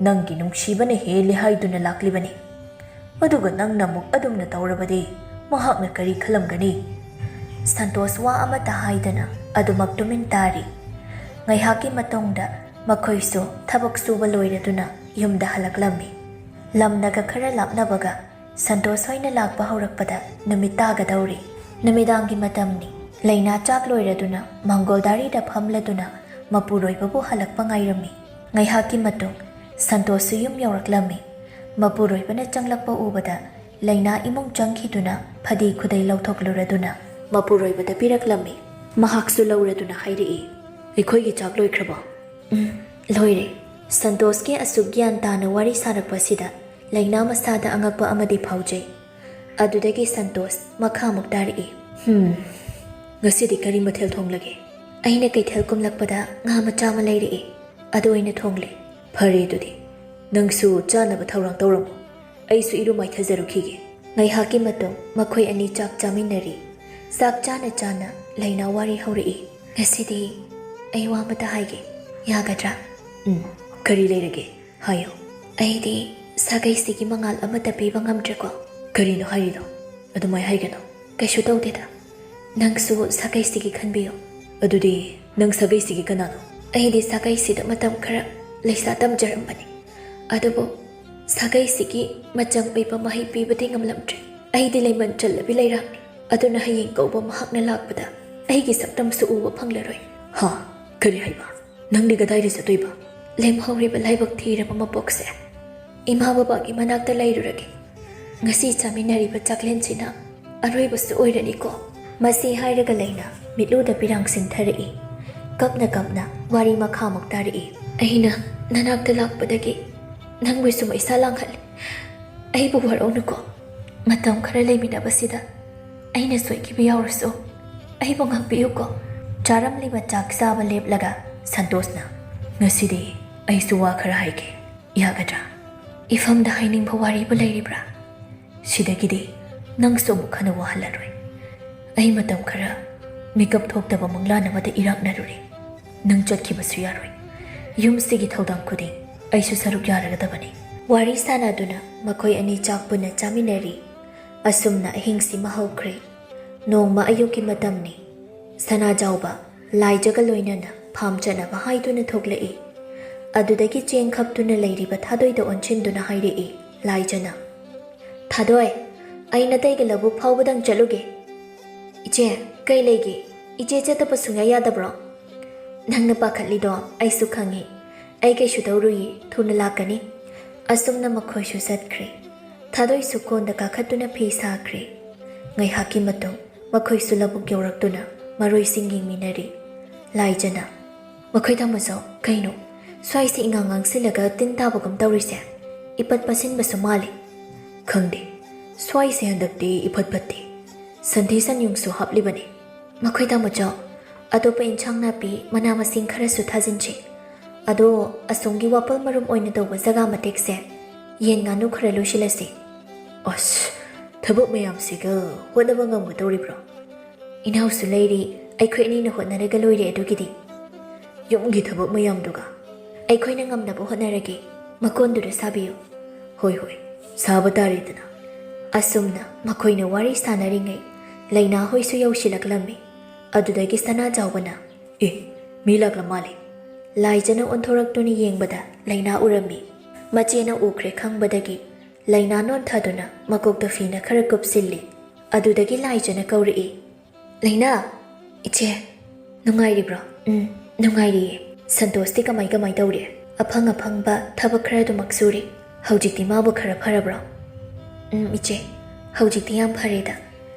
ꯅꯪꯒꯤ ꯅꯨꯡꯁꯤꯕꯅ ꯍꯦꯜꯂꯤ ꯍꯥꯏꯗꯨꯅ ꯂꯥꯛꯂꯤꯕꯅꯤ꯫ ꯑꯗꯨꯒ ꯅꯪꯅ ꯑꯃꯨꯛ ꯑꯗꯨꯝꯅ ꯇꯧꯔꯕꯗꯤ ꯃꯍꯥꯛꯅ ꯀꯔꯤ ꯈꯜꯂꯝꯒꯅꯤ?" ꯁꯟꯇꯣꯁ ꯋꯥ ꯑꯃꯠꯇ ꯍꯥꯏꯗꯅ ꯑꯗꯨꯃꯛ ꯇꯨꯃꯤꯟ ꯇꯥꯔꯤ꯫ ꯉꯥꯏꯍꯥꯛꯀꯤ ꯃꯇꯨꯡꯗ ꯃꯈꯣꯏꯁꯨ ꯊꯕꯛ ꯁꯨꯕ ꯂꯣꯏꯔꯗꯨꯅ ꯌꯨꯝꯗ ꯍꯜꯂꯛꯂꯝꯃꯤ꯫ ꯂꯝꯅꯒ ꯈꯔ ꯂꯥꯞꯅꯕꯒ ꯁꯟꯇꯣꯁ ꯍꯣꯏꯅ ꯂꯥꯛꯄ ꯍꯧꯔꯛꯄꯗ ꯅꯨꯃꯤꯠ ꯇꯥꯒꯗꯧꯔꯤ꯫ ꯅꯨꯃꯤꯗꯥꯡꯒꯤ ꯃꯇꯝꯅꯤ꯫ ꯂꯩꯅꯥ ꯆꯥꯛ ꯂꯣꯏꯔꯗꯨꯅ ꯃꯥꯡꯒꯣꯜ ꯗꯥꯔꯤꯗ ꯐꯝꯂꯗꯨꯅ ꯃꯄꯨꯔꯣꯏꯕꯕꯨ ꯍꯜꯂꯛꯄ ꯉꯥꯏꯔꯝꯃꯤ꯫ ꯉꯥꯏꯍꯥꯛꯀꯤ ꯃꯇꯨꯡ ꯁꯟꯇꯣꯁꯁꯨ ꯌꯨꯝ ꯌꯧꯔꯛꯂꯝꯃꯤ꯫ ꯃꯄꯨꯔꯣꯏꯕꯅ ꯆꯪꯂꯛꯄ ꯎꯕꯗ ꯂꯩꯅꯥ ꯏꯃꯨꯡ ꯆꯪꯈꯤꯗꯨꯅ ꯐꯗꯤ ꯈꯨꯗꯩ ꯂꯧꯊꯣꯛꯂꯨꯔꯗꯨꯅ ꯃꯄꯨꯔꯣꯏꯕꯗ ꯄꯤꯔꯛꯂꯝꯃꯤ꯫ ꯃꯍꯥꯛꯁꯨ ꯂꯧꯔꯗꯨꯅ ꯍꯥꯏꯔꯛꯏ, "ꯑꯩꯈꯣꯏꯒꯤ ꯆꯥꯛ ꯂꯣꯏꯈ꯭ꯔꯕꯣ?" "ꯎꯝ, ꯂꯣꯏꯔꯦ"꯫ ꯁꯟꯇꯣꯁꯀꯤ ꯑꯁꯨꯛ ꯒ꯭ꯌꯥꯟ ꯇꯥꯅ ꯋꯥꯔꯤ ꯁꯥꯔꯛꯄꯁꯤꯗ ꯂꯩꯅꯥ ꯃꯁꯥꯗ ꯑꯉꯛꯄ ꯑꯃꯗꯤ ꯐꯥꯎꯖꯩ꯫ ꯑꯗꯨꯗꯒꯤ ꯁꯟꯇꯣꯁ ꯃꯈꯥꯃꯨꯛ ꯇꯥꯔꯛꯏ꯫ "ꯍꯝ, ꯉꯁꯤꯗꯤ ꯀꯔꯤ ꯃꯊꯦꯜ ꯊꯣꯡꯂꯒꯦ?" "ꯑꯩꯅ ꯀꯩꯊꯦꯜ ꯀꯨꯝꯂꯛꯄꯗ ꯉꯥ ꯃꯆꯥ ꯑꯃ ꯂꯩꯔꯛꯏ, ꯑꯗꯨ ꯑꯣꯏꯅ ꯊꯣꯡꯂꯦ꯫" "ꯐꯔꯦ ꯑꯗꯨꯗꯤ, ꯅꯪꯁꯨ ꯆꯥꯅꯕ ꯊꯧꯔꯥꯡ ꯇꯧꯔꯝꯃꯨ, ꯑꯩꯁꯨ ꯏꯔꯨ ꯃꯥꯏꯊꯖꯔꯨꯈꯤꯒꯦ꯫" ꯉꯥꯏꯍꯥꯛꯀꯤ ꯃꯇꯨꯡ ꯃꯈꯣꯏ ꯑꯅꯤ ꯆꯥꯛ ꯆꯥꯃꯤꯟꯅꯔꯤ꯫ ꯆꯥꯛ ꯆꯥꯅ ꯆꯥꯅ ꯂꯩꯅꯥ ꯋꯥꯔꯤ ꯍꯧꯔꯛꯏ꯫ "ꯉꯁꯤꯗꯤ ꯑꯩ ꯋꯥ ꯑꯃꯇ ꯍꯥꯏꯒꯦ, ꯌꯥꯒꯗ꯭ꯔꯥ?" "ꯎꯝ, ꯀꯔꯤ ꯂꯩꯔꯒꯦ? ꯍꯥꯏꯌꯣ꯫" "ꯑꯩꯗꯤ ꯁꯥꯒꯩꯁꯤꯒꯤ ꯃꯉꯥꯜ ꯑꯃꯠꯇ ꯄꯤꯕ ꯉꯝꯗ꯭ꯔꯦꯀꯣ꯫" "ꯀꯔꯤꯅꯣ ꯍꯥꯏꯔꯤꯗꯣ? ꯑꯗꯨꯃꯥꯏ ꯍꯥꯏꯒꯅꯣ꯫" "ꯀꯩꯁꯨ ꯇꯧꯗꯦꯗ, ꯅꯪꯁꯨ ꯁꯥꯒꯩꯁꯤꯒꯤ ꯈꯟꯕꯤꯌꯨ꯫" "ꯑꯗꯨꯗꯤ ꯅꯪ ꯁꯥꯒꯩꯁꯤꯒꯤ ꯀꯅꯥꯅꯣ?" "ꯑꯩꯗꯤ ꯁꯥꯒꯩꯁꯤꯗ ꯃꯇꯝ ꯈꯔ ꯂꯩꯁꯥ ꯇꯝꯖꯔꯝꯕꯅꯤ, ꯑꯗꯨꯕꯨ ꯁꯥꯒꯩꯁꯤꯒꯤ ꯃꯆꯪ ꯑꯣꯏꯕ ꯃꯍꯩ ꯄꯤꯕꯗꯤ ꯉꯝꯂꯝꯗ꯭ꯔꯦ꯫ ꯑꯩꯗꯤ ꯂꯩꯃꯟ ꯆꯜꯂꯕꯤ ꯂꯩꯔꯥꯛꯅꯤ, ꯑꯗꯨꯅ ꯍꯌꯦꯡ ꯀꯧꯕ ꯃꯍꯥꯛꯅ ꯂꯥꯛꯄꯗ ꯑꯩꯒꯤ ꯁꯛꯇꯝꯁꯨ ꯎꯕ ꯐꯪꯂꯔꯣꯏ꯫" "ꯍꯥ? ꯀꯔꯤ ꯍꯥꯏꯕ? ꯅꯪꯗꯤ ꯀꯗꯥꯏꯗ ꯆꯠꯇꯣꯏꯕ?" "ꯂꯦꯝꯍꯧꯔꯤꯕ ꯂꯥꯏꯕꯛ ꯊꯤꯔꯕ ꯃꯄꯣꯛꯁꯦ ꯏꯃꯥ ꯕꯕꯥꯒꯤ ꯃꯅꯥꯛꯇ ꯂꯩꯔꯨꯔꯒꯦ꯫ ꯉꯁꯤ ꯆꯥꯃꯤꯟꯅꯔꯤꯕ ꯆꯥꯛꯂꯦꯟꯁꯤꯅ ꯑꯔꯣꯏꯕꯁꯨ ꯑꯣꯏꯔꯅꯤꯀꯣ꯫" ꯃꯁꯤ ꯍꯥꯏꯔꯒ ꯂꯩꯅ ꯃꯤꯠꯂꯨꯗ ꯄꯤꯔꯥꯡ ꯁꯤꯟꯊꯔꯛꯏ꯫ ꯀꯞꯅ ꯀꯞꯅ ꯋꯥꯔꯤ ꯃꯈꯥꯃꯨꯛ ꯇꯥꯔꯛꯏ꯫ "ꯑꯩꯅ ꯅꯅꯥꯛꯇ ꯂꯥꯛꯄꯗꯒꯤ ꯅꯪꯕꯨꯁꯨ ꯃꯩꯁꯥ ꯂꯥꯡꯍꯜꯂꯤ꯫ ꯑꯩꯕꯨ ꯋꯥꯔꯧꯅꯨꯀꯣ꯫ ꯃꯇꯝ ꯈꯔ ꯂꯩꯃꯤꯟꯅꯕꯁꯤꯗ ꯑꯩꯅ ꯁꯣꯏꯈꯤꯕ ꯌꯥꯎꯔꯁꯨ ꯑꯩꯕꯨ ꯉꯥꯛꯄꯤꯌꯨꯀꯣ꯫" ꯆꯥꯔꯝꯂꯤꯕ ꯆꯥꯛ ꯆꯥꯕ ꯂꯦꯞꯂꯒ ꯁꯟꯇꯣꯁꯅ, "ꯉꯁꯤꯗꯤ ꯑꯩꯁꯨ ꯋꯥ ꯈꯔ ꯍꯥꯏꯒꯦ, ꯌꯥꯒꯗ꯭ꯔꯥ?" "ꯏꯐꯝꯗ ꯍꯥꯏꯅꯤꯡꯕ ꯋꯥꯔꯤꯕꯨ ꯂꯩꯔꯤꯕ꯭ꯔꯥ? ꯁꯤꯗꯒꯤꯗꯤ ꯅꯪꯁꯨ ꯑꯃꯨꯛ ꯍꯟꯅ ꯋꯥꯍꯜꯂꯔꯣꯏ꯫ ꯑꯩ ꯃꯇꯝ ꯈꯔ ꯃꯤꯀꯞ ꯊꯣꯛꯇꯕ ꯃꯪꯂꯥꯟ ꯑꯃꯗ ꯏꯔꯥꯛꯅꯔꯨꯔꯦ꯫ ꯅꯪ ꯆꯠꯈꯤꯕꯁꯨ ꯌꯥꯔꯣꯏ꯫ ꯌꯨꯝꯁꯤꯒꯤ ꯊꯧꯗꯥꯡ ꯈꯨꯗꯤꯡ ꯑꯩꯁꯨ ꯁꯔꯨꯛ ꯌꯥꯔꯒꯗꯕꯅꯤ꯫" ꯋꯥꯔꯤ ꯁꯥꯅꯗꯨꯅ ꯃꯈꯣꯏ ꯑꯅꯤ ꯆꯥꯛ ꯄꯨꯟꯅ ꯆꯥꯃꯤꯟꯅꯔꯤ꯫ ꯑꯁꯨꯝꯅ ꯑꯍꯤꯡꯁꯤꯃ ꯍꯧꯈ꯭ꯔꯦ꯫ ꯅꯣꯡꯃ ꯑꯌꯨꯛꯀꯤ ꯃꯇꯝꯅꯤ꯫ ꯁꯅꯥꯖꯥꯎꯕ ꯂꯥꯏꯖꯒ ꯂꯣꯏꯅꯅ ꯐꯥꯝ ꯆꯠꯅꯕ ꯍꯥꯏꯗꯨꯅ ꯊꯣꯛꯂꯛꯏ꯫ ꯑꯗꯨꯗꯒꯤ ꯆꯦꯡ ꯈꯞꯇꯨꯅ ꯂꯩꯔꯤꯕ ꯊꯥꯗꯣꯏꯗ ꯑꯣꯟꯁꯤꯟꯗꯨꯅ ꯍꯥꯏꯔꯛꯏ ꯂꯥꯏꯖꯅ, "ꯊꯥꯗꯣꯏ, ꯑꯩ ꯅꯇꯩꯒ ꯂꯧꯕꯨꯛ ꯐꯥꯎꯕꯗꯪ ꯆꯠꯂꯨꯒꯦ꯫" "ꯏꯆꯦ, ꯀꯩ ꯂꯩꯒꯦ? ꯏꯆꯦ ꯆꯠꯇꯕ ꯁꯨꯡꯌꯥ ꯌꯥꯗꯕ꯭ꯔꯣ?" "ꯅꯪꯅ ꯄꯥꯈꯠꯂꯤꯗꯣ ꯑꯩꯁꯨ ꯈꯪꯉꯤ꯫ ꯑꯩ ꯀꯩꯁꯨ ꯇꯧꯔꯨꯏꯌꯦ, ꯊꯨꯅ ꯂꯥꯛꯀꯅꯤ꯫" ꯑꯁꯨꯝꯅ ꯃꯈꯣꯏꯁꯨ ꯆꯠꯈ꯭ꯔꯦ꯫ ꯊꯥꯗꯣꯏꯁꯨ ꯀꯣꯟꯗ ꯀꯥꯈꯠꯇꯨꯅ ꯐꯤ ꯁꯥꯈ꯭ꯔꯦ꯫ ꯉꯥꯏꯍꯥꯛꯀꯤ ꯃꯇꯨꯡ ꯃꯈꯣꯏꯁꯨ ꯂꯧꯕꯨꯛ ꯌꯧꯔꯛꯇꯨꯅ ꯃꯔꯣꯏꯁꯤꯡ ꯌꯦꯡꯃꯤꯟꯅꯔꯤ꯫ ꯂꯥꯏꯖꯅ, "ꯃꯈꯣꯏ ꯊꯝꯃꯁꯣ, ꯀꯩꯅꯣ? ꯁ꯭ꯋꯥꯏꯁꯦ ꯏꯉꯥꯡ ꯉꯥꯡꯁꯤꯜꯂꯒ ꯇꯤꯟ ꯇꯥꯕꯒꯨꯝ ꯇꯧꯔꯤꯁꯦ꯫ ꯏꯄꯠ ꯄꯠꯁꯤꯟꯕꯁꯨ ꯃꯥꯜꯂꯤ꯫ ꯈꯪꯗꯦ, ꯁ꯭ꯋꯥꯏꯁꯦ ꯍꯟꯗꯛꯇꯤ ꯏꯐꯠ ꯐꯠꯇꯦ꯫ ꯁꯟꯊꯤ ꯁꯟꯌꯨꯡꯁꯨ ꯍꯥꯞꯂꯤꯕꯅꯤ꯫ ꯃꯈꯣꯏ ꯇꯥꯃꯣꯆꯧ, ꯑꯇꯣꯞꯄ ꯏꯟꯁꯥꯡ ꯅꯥꯄꯤ, ꯃꯅꯥ ꯃꯁꯤꯡ ꯈꯔꯁꯨ ꯊꯥꯖꯤꯟꯁꯤ꯫ ꯑꯗꯣ ꯑꯁꯣꯝꯒꯤ ꯋꯥꯄꯜ ꯃꯔꯨꯝ ꯑꯣꯏꯅ ꯇꯧꯕ ꯖꯒꯥ ꯃꯇꯦꯛꯁꯦ ꯌꯦꯟ ꯉꯥꯅꯨ ꯈꯔ ꯂꯣꯏꯁꯤꯜꯂꯁꯤ꯫ ꯑꯁ, ꯊꯕꯛ ꯃꯌꯥꯝꯁꯤꯒ ꯍꯣꯠꯅꯕ ꯉꯝꯒꯗꯧꯔꯤꯕ꯭ꯔꯣ? ꯏꯅꯥꯎꯁꯨ ꯂꯩꯔꯤ, ꯑꯩꯈꯣꯏ ꯑꯅꯤꯅ ꯍꯣꯠꯅꯔꯒ ꯂꯣꯏꯔꯦ ꯑꯗꯨꯒꯤꯗꯤ꯫ ꯌꯨꯝꯒꯤ ꯊꯕꯛ ꯃꯌꯥꯝꯗꯨꯒ ꯑꯩꯈꯣꯏꯅ ꯉꯝꯅꯕ ꯍꯣꯠꯅꯔꯒꯦ꯫ ꯃꯀꯣꯟꯗꯨꯗ ꯁꯥꯕꯤꯌꯨ꯫ ꯍꯣꯏ, ꯍꯣꯏ, ꯁꯥꯕ ꯇꯥꯔꯦꯗꯅ꯫ ꯑꯁꯨꯝꯅ ꯃꯈꯣꯏꯅ ꯋꯥꯔꯤ ꯁꯥꯟꯅꯔꯤꯉꯩ ꯂꯩꯅꯥ ꯍꯣꯏꯁꯨ ꯌꯧꯁꯤꯜꯂꯛꯂꯝꯃꯤ꯫ ꯑꯗꯨꯗꯒꯤ ꯁꯅꯥꯖꯥꯎꯕꯅ, "ꯑꯦ, ꯃꯤ ꯂꯥꯛꯂ ꯃꯥꯜꯂꯦ꯫" ꯂꯥꯏꯖꯅ ꯑꯣꯟꯊꯣꯔꯛꯇꯨꯅ ꯌꯦꯡꯕꯗ ꯂꯩꯅꯥ ꯎꯔꯝꯃꯤ꯫ ꯃꯆꯦꯅ ꯎꯈ꯭ꯔꯦ ꯈꯪꯕꯗꯒꯤ ꯂꯩꯅꯥ ꯅꯣꯟꯊꯗꯨꯅ ꯃꯀꯣꯛꯇ ꯐꯤꯅ ꯈꯔ ꯀꯨꯞꯁꯤꯜꯂꯤ꯫ ꯑꯗꯨꯗꯒꯤ ꯂꯥꯏꯖꯅ ꯀꯧꯔꯛꯏ, "ꯂꯩꯅꯥ!" "ꯏꯆꯦ, ꯅꯨꯡꯉꯥꯏꯔꯤꯕ꯭ꯔꯣ?" "ꯎꯝ, ꯅꯨꯡꯉꯥꯏꯔꯤꯌꯦ꯫" "ꯁꯟꯇꯣꯁꯇꯤ ꯀꯃꯥꯏ ꯀꯃꯥꯏ ꯇꯧꯔꯤ?" "ꯑꯐꯪ ꯑꯐꯪꯕ ꯊꯕꯛ ꯈꯔ ꯑꯗꯨꯃꯛ ꯁꯨꯔꯤ꯫" "ꯍꯧꯖꯤꯛꯇꯤ ꯃꯥꯕꯨ ꯈꯔ ꯐꯔꯕ꯭ꯔꯣ?" "ꯎꯝ, ꯏꯆꯦ, ꯍꯧꯖꯤꯛꯇꯤ ꯌꯥꯝ ꯐꯔꯦꯗ꯫"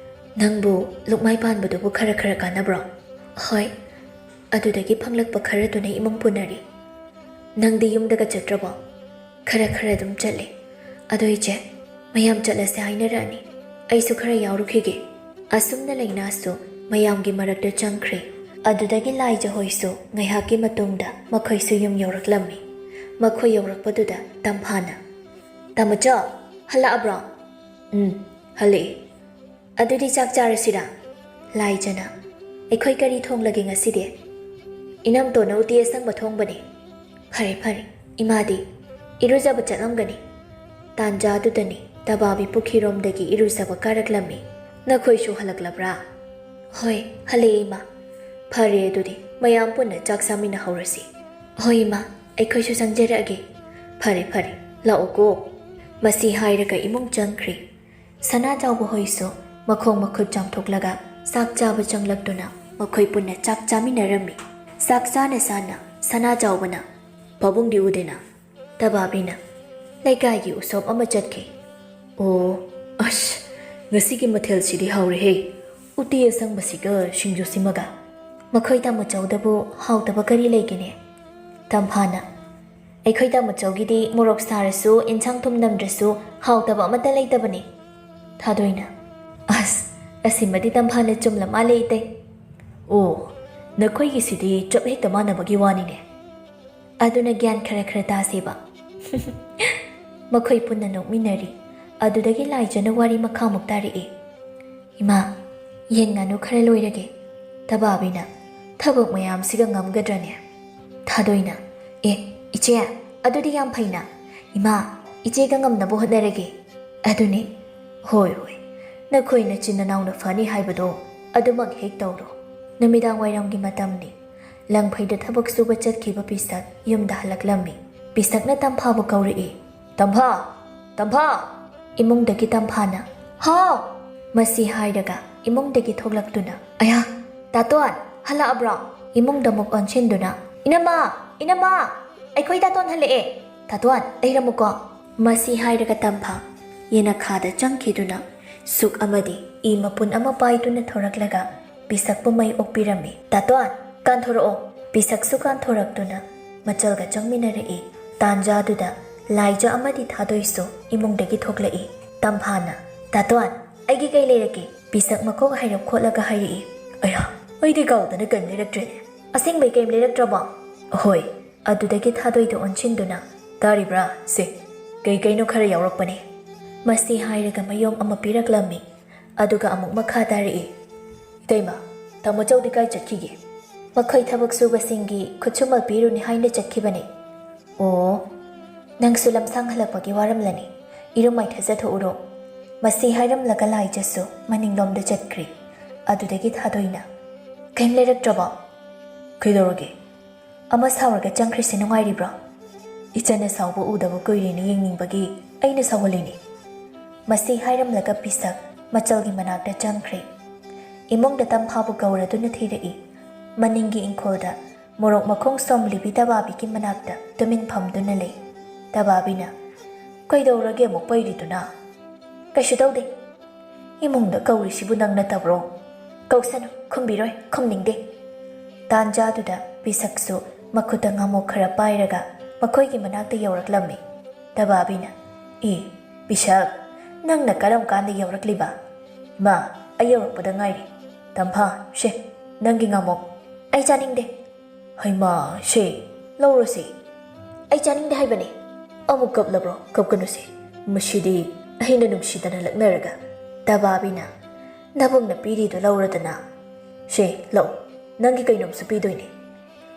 "ꯅꯪꯕꯨ ꯂꯨꯛꯃꯥꯏ ꯄꯥꯟꯕꯗꯨꯕꯨ ꯈꯔ ꯈꯔ ꯀꯥꯟꯅꯕ꯭ꯔꯣ?" "ꯍꯣꯏ, ꯑꯗꯨꯗꯒꯤ ꯐꯪꯂꯛꯄ ꯈꯔꯗꯨꯅ ꯏꯃꯨꯡ ꯄꯨꯅꯔꯤ꯫" "ꯅꯪꯗꯤ ꯌꯨꯝꯗꯒ ꯆꯠꯇ꯭ꯔꯕꯣ?" "ꯈꯔ ꯈꯔ ꯑꯗꯨꯝ ꯆꯠꯂꯤ꯫ ꯑꯗꯣ ꯏꯆꯦ, ꯃꯌꯥꯝ ꯆꯠꯂꯁꯦ ꯍꯥꯏꯅꯔꯛꯑꯅꯤ꯫ ꯑꯩꯁꯨ ꯈꯔ ꯌꯥꯎꯔꯨꯈꯤꯒꯦ꯫" ꯑꯁꯨꯝꯅ ꯂꯩꯅꯥꯁꯨ ꯃꯌꯥꯝꯒꯤ ꯃꯔꯛꯇ ꯆꯪꯈ꯭ꯔꯦ꯫ ꯑꯗꯨꯗꯒꯤ ꯂꯥꯏꯖ ꯍꯣꯏꯁꯨ ꯉꯥꯏꯍꯥꯛꯀꯤ ꯃꯇꯨꯡꯗ ꯃꯈꯣꯏꯁꯨ ꯌꯨꯝ ꯌꯧꯔꯛꯂꯝꯃꯤ꯫ ꯃꯈꯣꯏ ꯌꯧꯔꯛꯄꯗꯨꯗ ꯇꯝꯐꯥꯅ, "ꯇꯥꯃꯣꯆꯧ, ꯍꯜꯂꯛꯑꯕ꯭ꯔꯣ?" "ꯎꯝ, ꯍꯜꯂꯛꯑꯦ꯫" "ꯑꯗꯨꯗꯤ ꯆꯥꯛ ꯆꯥꯔꯁꯤꯔꯥ?" ꯂꯥꯏꯖꯅ, "ꯑꯩꯈꯣꯏ ꯀꯔꯤ ꯊꯣꯡꯂꯒꯦ ꯉꯁꯤꯗꯤ?" "ꯏꯅꯝꯇꯣꯟꯅ ꯎꯇꯤ ꯑꯁꯪꯕ ꯊꯣꯡꯕꯅꯤ꯫" "ꯐꯔꯦ, ꯐꯔꯦ꯫ ꯏꯃꯥꯗꯤ?" "ꯏꯔꯨꯖꯕ ꯆꯠꯂꯝꯒꯅꯤ꯫" ꯇꯥꯟꯖꯥꯗꯨꯗꯅꯤ ꯇꯕꯥꯕꯤ ꯄꯨꯈ꯭ꯔꯤꯔꯣꯝꯗꯒꯤ ꯏꯔꯨꯖꯕ ꯀꯥꯔꯛꯂꯝꯃꯤ꯫ "ꯅꯈꯣꯏꯁꯨ ꯍꯜꯂꯛꯂꯕ꯭ꯔꯥ?" "ꯍꯣꯏ, ꯍꯜꯂꯛꯑꯦ, ꯏꯃꯥ꯫" "ꯐꯔꯦ, ꯑꯗꯨꯗꯤ ꯃꯌꯥꯝ ꯄꯨꯟꯅ ꯆꯥꯛ ꯆꯥꯃꯤꯟꯅꯍꯧꯔꯁꯤ꯫" "ꯍꯣꯏ, ꯏꯃꯥ, ꯑꯩꯈꯣꯏꯁꯨ ꯆꯪꯖꯔꯛꯑꯒꯦ꯫" "ꯐꯔꯦ, ꯐꯔꯦ, ꯂꯥꯛꯑꯣꯀꯣ꯫" ꯃꯁꯤ ꯍꯥꯏꯔꯒ ꯏꯃꯨꯡ ꯆꯪꯈ꯭ꯔꯤ꯫ ꯁꯅꯥꯖꯥꯎꯕ ꯍꯣꯏꯁꯨ ꯃꯈꯣꯡ ꯃꯈꯨꯠ ꯆꯥꯝꯊꯣꯛꯂꯒ ꯆꯥꯛ ꯆꯥꯕ ꯆꯪꯂꯛꯇꯨꯅ ꯃꯈꯣꯏ ꯄꯨꯟꯅ ꯆꯥꯛ ꯆꯥꯃꯤꯟꯅꯔꯝꯃꯤ꯫ ꯆꯥꯛ ꯆꯥꯅ ꯆꯥꯅ ꯁꯅꯥꯖꯥꯎꯕꯅ, "ꯄꯥꯕꯨꯡꯗꯤ ꯎꯗꯦꯅ?" ꯇꯕꯥꯕꯤꯅ, "ꯂꯩꯀꯥꯏꯒꯤ ꯎꯁꯣꯞ ꯑꯃ ꯆꯠꯈꯤ꯫" "ꯑꯣ, ꯑꯁ, ꯉꯁꯤꯒꯤ ꯃꯊꯦꯜꯁꯤꯗꯤ ꯍꯥꯎꯔꯦꯍꯦ꯫ ꯎꯇꯤ ꯑꯁꯪꯕꯁꯤꯒ ꯁꯤꯡꯖꯨꯁꯤꯃꯒ꯫ ꯃꯈꯣꯏ ꯇꯥꯃꯣꯆꯧꯗꯕꯨ ꯍꯥꯎꯇꯕ ꯀꯔꯤ ꯂꯩꯒꯦꯅꯦ?" ꯇꯝꯐꯥꯅ, "ꯑꯩꯈꯣꯏ ꯇꯥꯃꯣꯆꯧꯒꯤꯗꯤ ꯃꯣꯔꯣꯛ ꯁꯥꯔꯁꯨ, ꯏꯟꯁꯥꯡ ꯊꯨꯝ ꯅꯝꯗ꯭ꯔꯁꯨ ꯍꯥꯎꯇꯕ ꯑꯃꯠꯇ ꯂꯩꯇꯕꯅꯤ꯫" ꯊꯥꯗꯣꯏꯅ, "ꯑꯁ, ꯑꯁꯤꯃꯗꯤ ꯇꯝꯐꯥꯅ ꯆꯨꯝꯂ ꯃꯥꯜꯂꯦ, ꯏꯇꯩ꯫" "ꯑꯣ, ꯅꯈꯣꯏꯒꯤꯁꯤꯗꯤ ꯆꯞ ꯍꯦꯛꯇ ꯃꯥꯟꯅꯕꯒꯤ ꯋꯥꯅꯤꯅꯦ꯫ ꯑꯗꯨꯅ ꯒ꯭ꯌꯥꯟ ꯈꯔ ꯈꯔ ꯇꯥꯁꯦꯕ꯫" ꯃꯈꯣꯏ ꯄꯨꯟꯅ ꯅꯣꯛꯃꯤꯟꯅꯔꯤ꯫ ꯑꯗꯨꯗꯒꯤ ꯂꯥꯏꯖꯅ ꯋꯥꯔꯤ ꯃꯈꯥꯃꯨꯛ ꯇꯥꯔꯛꯏ꯫ "ꯏꯃꯥ, ꯌꯦꯟ ꯉꯥꯅꯨ ꯈꯔ ꯂꯣꯏꯔꯒꯦ꯫" ꯇꯕꯥꯕꯤꯅ, "ꯊꯕꯛ ꯃꯌꯥꯝꯁꯤꯒ ꯉꯝꯒꯗ꯭ꯔꯅꯦ?" ꯊꯥꯗꯣꯏꯅ, "ꯑꯦ, ꯏꯆꯦ, ꯑꯗꯨꯗꯤ ꯌꯥꯝ ꯐꯩꯅ꯫ ꯏꯃꯥ, ꯏꯆꯦꯒ ꯉꯝꯅꯕ ꯍꯣꯠꯅꯔꯒꯦ꯫" "ꯑꯗꯨꯅꯦ꯫ ꯍꯣꯏ, ꯍꯣꯏ, ꯅꯈꯣꯏ ꯅꯆꯤꯟ ꯅꯅꯥꯎꯅ ꯐꯅꯤ ꯍꯥꯏꯕꯗꯣ ꯑꯗꯨꯃꯛ ꯍꯦꯛ ꯇꯧꯔꯣ꯫" ꯅꯨꯃꯤꯗꯥꯡ ꯋꯥꯏꯔꯝꯒꯤ ꯃꯇꯝꯅꯤ꯫ ꯂꯪꯐꯩꯗ ꯊꯕꯛ ꯁꯨꯕ ꯆꯠꯈꯤꯕ ꯄꯤꯁꯛ ꯌꯨꯝꯗ ꯍꯜꯂꯛꯂꯝꯃꯤ꯫ ꯄꯤꯁꯛꯅ ꯇꯝꯐꯥꯕꯨ ꯀꯧꯔꯛꯏ꯫ "ꯇꯝꯐꯥ! ꯇꯝꯐꯥ!" ꯏꯃꯨꯡꯗꯒꯤ ꯇꯝꯐꯥꯅ, "ꯍꯥꯎ!" ꯃꯁꯤ ꯍꯥꯏꯔꯒ ꯏꯃꯨꯡꯗꯒꯤ ꯊꯣꯛꯂꯛꯇꯨꯅ, "ꯑꯌꯥ, ꯇꯥꯇꯣꯟ, ꯍꯜꯂꯛꯑꯕ꯭ꯔꯣ?" ꯏꯃꯨꯡꯗ ꯑꯃꯨꯛ ꯑꯣꯟꯁꯤꯟꯗꯨꯅ, "ꯏꯅꯝꯃ! ꯏꯅꯝꯃ! ꯑꯩꯈꯣꯏ ꯇꯥꯇꯣꯟ ꯍꯜꯂꯛꯑꯦ! ꯇꯥꯇꯣꯟ, ꯂꯩꯔꯝꯃꯨꯀꯣ!" ꯃꯁꯤ ꯍꯥꯏꯔꯒ ꯇꯝꯐꯥ ꯌꯦꯅꯈꯥꯗ ꯆꯪꯈꯤꯗꯨꯅ ꯁꯨꯛ ꯑꯃꯗꯤ ꯏ ꯃꯄꯨꯟ ꯑꯃ ꯄꯥꯏꯗꯨꯅ ꯊꯣꯔꯛꯂꯒ ꯄꯤꯁꯛꯄꯨ ꯃꯩ ꯑꯣꯛꯄꯤꯔꯝꯃꯤ꯫ "ꯇꯥꯇꯣꯟ, ꯀꯥꯟꯊꯣꯔꯛꯑꯣ!" ꯄꯤꯁꯛꯁꯨ ꯀꯥꯟꯊꯣꯔꯛꯇꯨꯅ ꯃꯆꯜꯒ ꯆꯪꯃꯤꯟꯅꯔꯛꯏ꯫ ꯇꯥꯟꯖꯥꯗꯨꯗ ꯂꯥꯏꯖ ꯑꯃꯗꯤ ꯊꯥꯗꯣꯏꯁꯨ ꯏꯃꯨꯡꯗꯒꯤ ꯊꯣꯛꯂꯛꯏ꯫ ꯇꯝꯐꯥꯅ, "ꯇꯥꯇꯣꯟ, ꯑꯩꯒꯤ ꯀꯩ ꯂꯩꯔꯛꯀꯦ?" ꯄꯤꯁꯛ ꯃꯀꯣꯛ ꯍꯥꯏꯔꯞ ꯈꯣꯠꯂꯒ ꯍꯥꯏꯔꯛꯏ꯫ "ꯑꯌꯥ, ꯑꯩꯗꯤ ꯀꯥꯎꯗꯅ ꯀꯔꯤꯝ ꯂꯩꯔꯛꯇ꯭ꯔꯦꯅꯦ꯫ ꯑꯁꯦꯡꯕꯩ ꯀꯔꯤꯝ ꯂꯩꯔꯛꯇ꯭ꯔꯕꯣ?" "ꯍꯣꯏ꯫" ꯑꯗꯨꯗꯒꯤ ꯊꯥꯗꯣꯏꯗ ꯑꯣꯟꯁꯤꯟꯗꯨꯅ, "ꯇꯥꯔꯤꯕ꯭ꯔꯥ? ꯁꯦ, ꯀꯩ ꯀꯩꯅꯣ ꯈꯔ ꯌꯥꯎꯔꯛꯄꯅꯦ꯫" ꯃꯁꯤ ꯍꯥꯏꯔꯒ ꯃꯌꯣꯝ ꯑꯃ ꯄꯤꯔꯛꯂꯝꯃꯤ꯫ ꯑꯗꯨꯒ ꯑꯃꯨꯛ ꯃꯈꯥ ꯇꯥꯔꯛꯏ꯫ "ꯏꯇꯩꯃ, ꯇꯥꯃꯣ ꯆꯧꯗꯤ ꯀꯥꯏ ꯆꯠꯈꯤꯒꯦ?" "ꯃꯈꯣꯏ ꯊꯕꯛ ꯁꯨꯕꯁꯤꯡꯒꯤ ꯈꯨꯠꯁꯨꯃꯜ ꯄꯤꯔꯨꯅꯤ ꯍꯥꯏꯅ ꯆꯠꯈꯤꯕꯅꯤ꯫" "ꯑꯣ, ꯅꯪꯁꯨ ꯂꯝꯁꯥꯡ ꯍꯜꯂꯛꯄꯒꯤ ꯋꯥꯔꯝꯂꯅꯤ꯫" "ꯏꯔꯨ ꯃꯥꯏꯊꯖꯊꯣꯛꯎꯔꯣ꯫" ꯃꯁꯤ ꯍꯥꯏꯔꯝꯂꯒ ꯂꯥꯏꯖꯁꯨ ꯃꯅꯤꯡꯂꯣꯝꯗ ꯆꯠꯈ꯭ꯔꯦ꯫ ꯑꯗꯨꯗꯒꯤ ꯊꯥꯗꯣꯏꯅ, "ꯀꯩꯝ ꯂꯩꯔꯛꯇ꯭ꯔꯕꯣ?" "ꯀꯩꯗꯧꯔꯒꯦ?" "ꯑꯃ ꯁꯥꯎꯔꯒ ꯆꯪꯈ꯭ꯔꯤꯁꯦ ꯅꯨꯡꯉꯥꯏꯔꯤꯕ꯭ꯔꯣ?" "ꯏꯆꯟꯅ ꯁꯥꯎꯕ ꯎꯗꯕ ꯀꯨꯏꯔꯦꯅ ꯌꯦꯡꯅꯤꯡꯕꯒꯤ ꯑꯩꯅ ꯁꯥꯎꯍꯜꯂꯤꯅꯤ꯫" ꯃꯁꯤ ꯍꯥꯏꯔꯝꯂꯒ ꯄꯤꯁꯛ ꯃꯆꯜꯒꯤ ꯃꯅꯥꯛꯇ ꯆꯪꯈ꯭ꯔꯦ꯫ ꯏꯃꯨꯡꯗ ꯇꯝꯐꯥꯕꯨ ꯀꯧꯔꯗꯨꯅ ꯊꯤꯔꯛꯏ꯫ ꯃꯅꯤꯡꯒꯤ ꯏꯪꯈꯣꯜꯗ ꯃꯣꯔꯣꯛ ꯃꯈꯣꯡ ꯁꯣꯝꯂꯤꯕꯤ ꯇꯕꯥꯕꯤꯒꯤ ꯃꯅꯥꯛꯇ ꯇꯨꯃꯤꯟ ꯐꯝꯗꯨꯅ ꯂꯩ꯫ ꯇꯕꯥꯕꯤꯅ, "ꯀꯩꯗꯧꯔꯒꯦ ꯑꯃꯨꯛ ꯄꯩꯔꯤꯗꯨꯅ?" "ꯀꯩꯁꯨ ꯇꯧꯗꯦ꯫" "ꯏꯃꯨꯡꯗ ꯀꯧꯔꯤꯁꯤꯕꯨ ꯅꯪ ꯅꯠꯇꯕ꯭ꯔꯣ?" "ꯀꯧꯁꯅꯨ, ꯈꯨꯝꯕꯤꯔꯣꯏ, ꯈꯨꯝꯅꯤꯡꯗꯦ꯫" ꯇꯥꯟꯖꯥꯗꯨꯗ ꯄꯤꯁꯛꯁꯨ ꯃꯈꯨꯠꯇ ꯉꯥꯃꯣꯛ ꯈꯔ ꯄꯥꯏꯔꯒ ꯃꯈꯣꯏꯒꯤ ꯃꯅꯥꯛꯇ ꯌꯧꯔꯛꯂꯝꯃꯤ꯫ ꯇꯕꯥꯕꯤꯅ, "ꯑꯦ, ꯄꯤꯁꯛ, ꯅꯪꯅ ꯀꯔꯝ ꯀꯥꯟꯗ ꯌꯧꯔꯛꯂꯤꯕ?" "ꯏꯃꯥ, ꯑꯩ ꯌꯧꯔꯛꯄꯗ ꯉꯥꯏꯔꯤ꯫ ꯇꯝꯐꯥ, ꯁꯦ, ꯅꯪꯒꯤ ꯉꯥꯃꯣꯛ꯫" "ꯑꯩ ꯆꯥꯅꯤꯡꯗꯦ꯫" "ꯍꯩꯃꯥ, ꯁꯦ, ꯂꯧꯔꯣꯁꯦ꯫" "ꯑꯩ ꯆꯥꯅꯤꯡꯗꯦ ꯍꯥꯏꯕꯅꯦ꯫" "ꯑꯃꯨꯛ ꯀꯞꯂꯕ꯭ꯔꯣ? ꯀꯞꯀꯅꯨꯁꯦ꯫ ꯃꯁꯤꯗꯤ ꯑꯩꯅ ꯅꯨꯡꯁꯤꯗꯅ ꯂꯛꯅꯔꯒ꯫" ꯇꯕꯥꯕꯤꯅ, "ꯅꯕꯨꯡꯅ ꯄꯤꯔꯤꯗꯨ ꯂꯧꯔꯗꯅ꯫" "ꯁꯦ, ꯂꯧ꯫ ꯅꯪꯒꯤ ꯀꯩꯅꯣꯝꯁꯨ ꯄꯤꯗꯣꯏꯅꯦ꯫"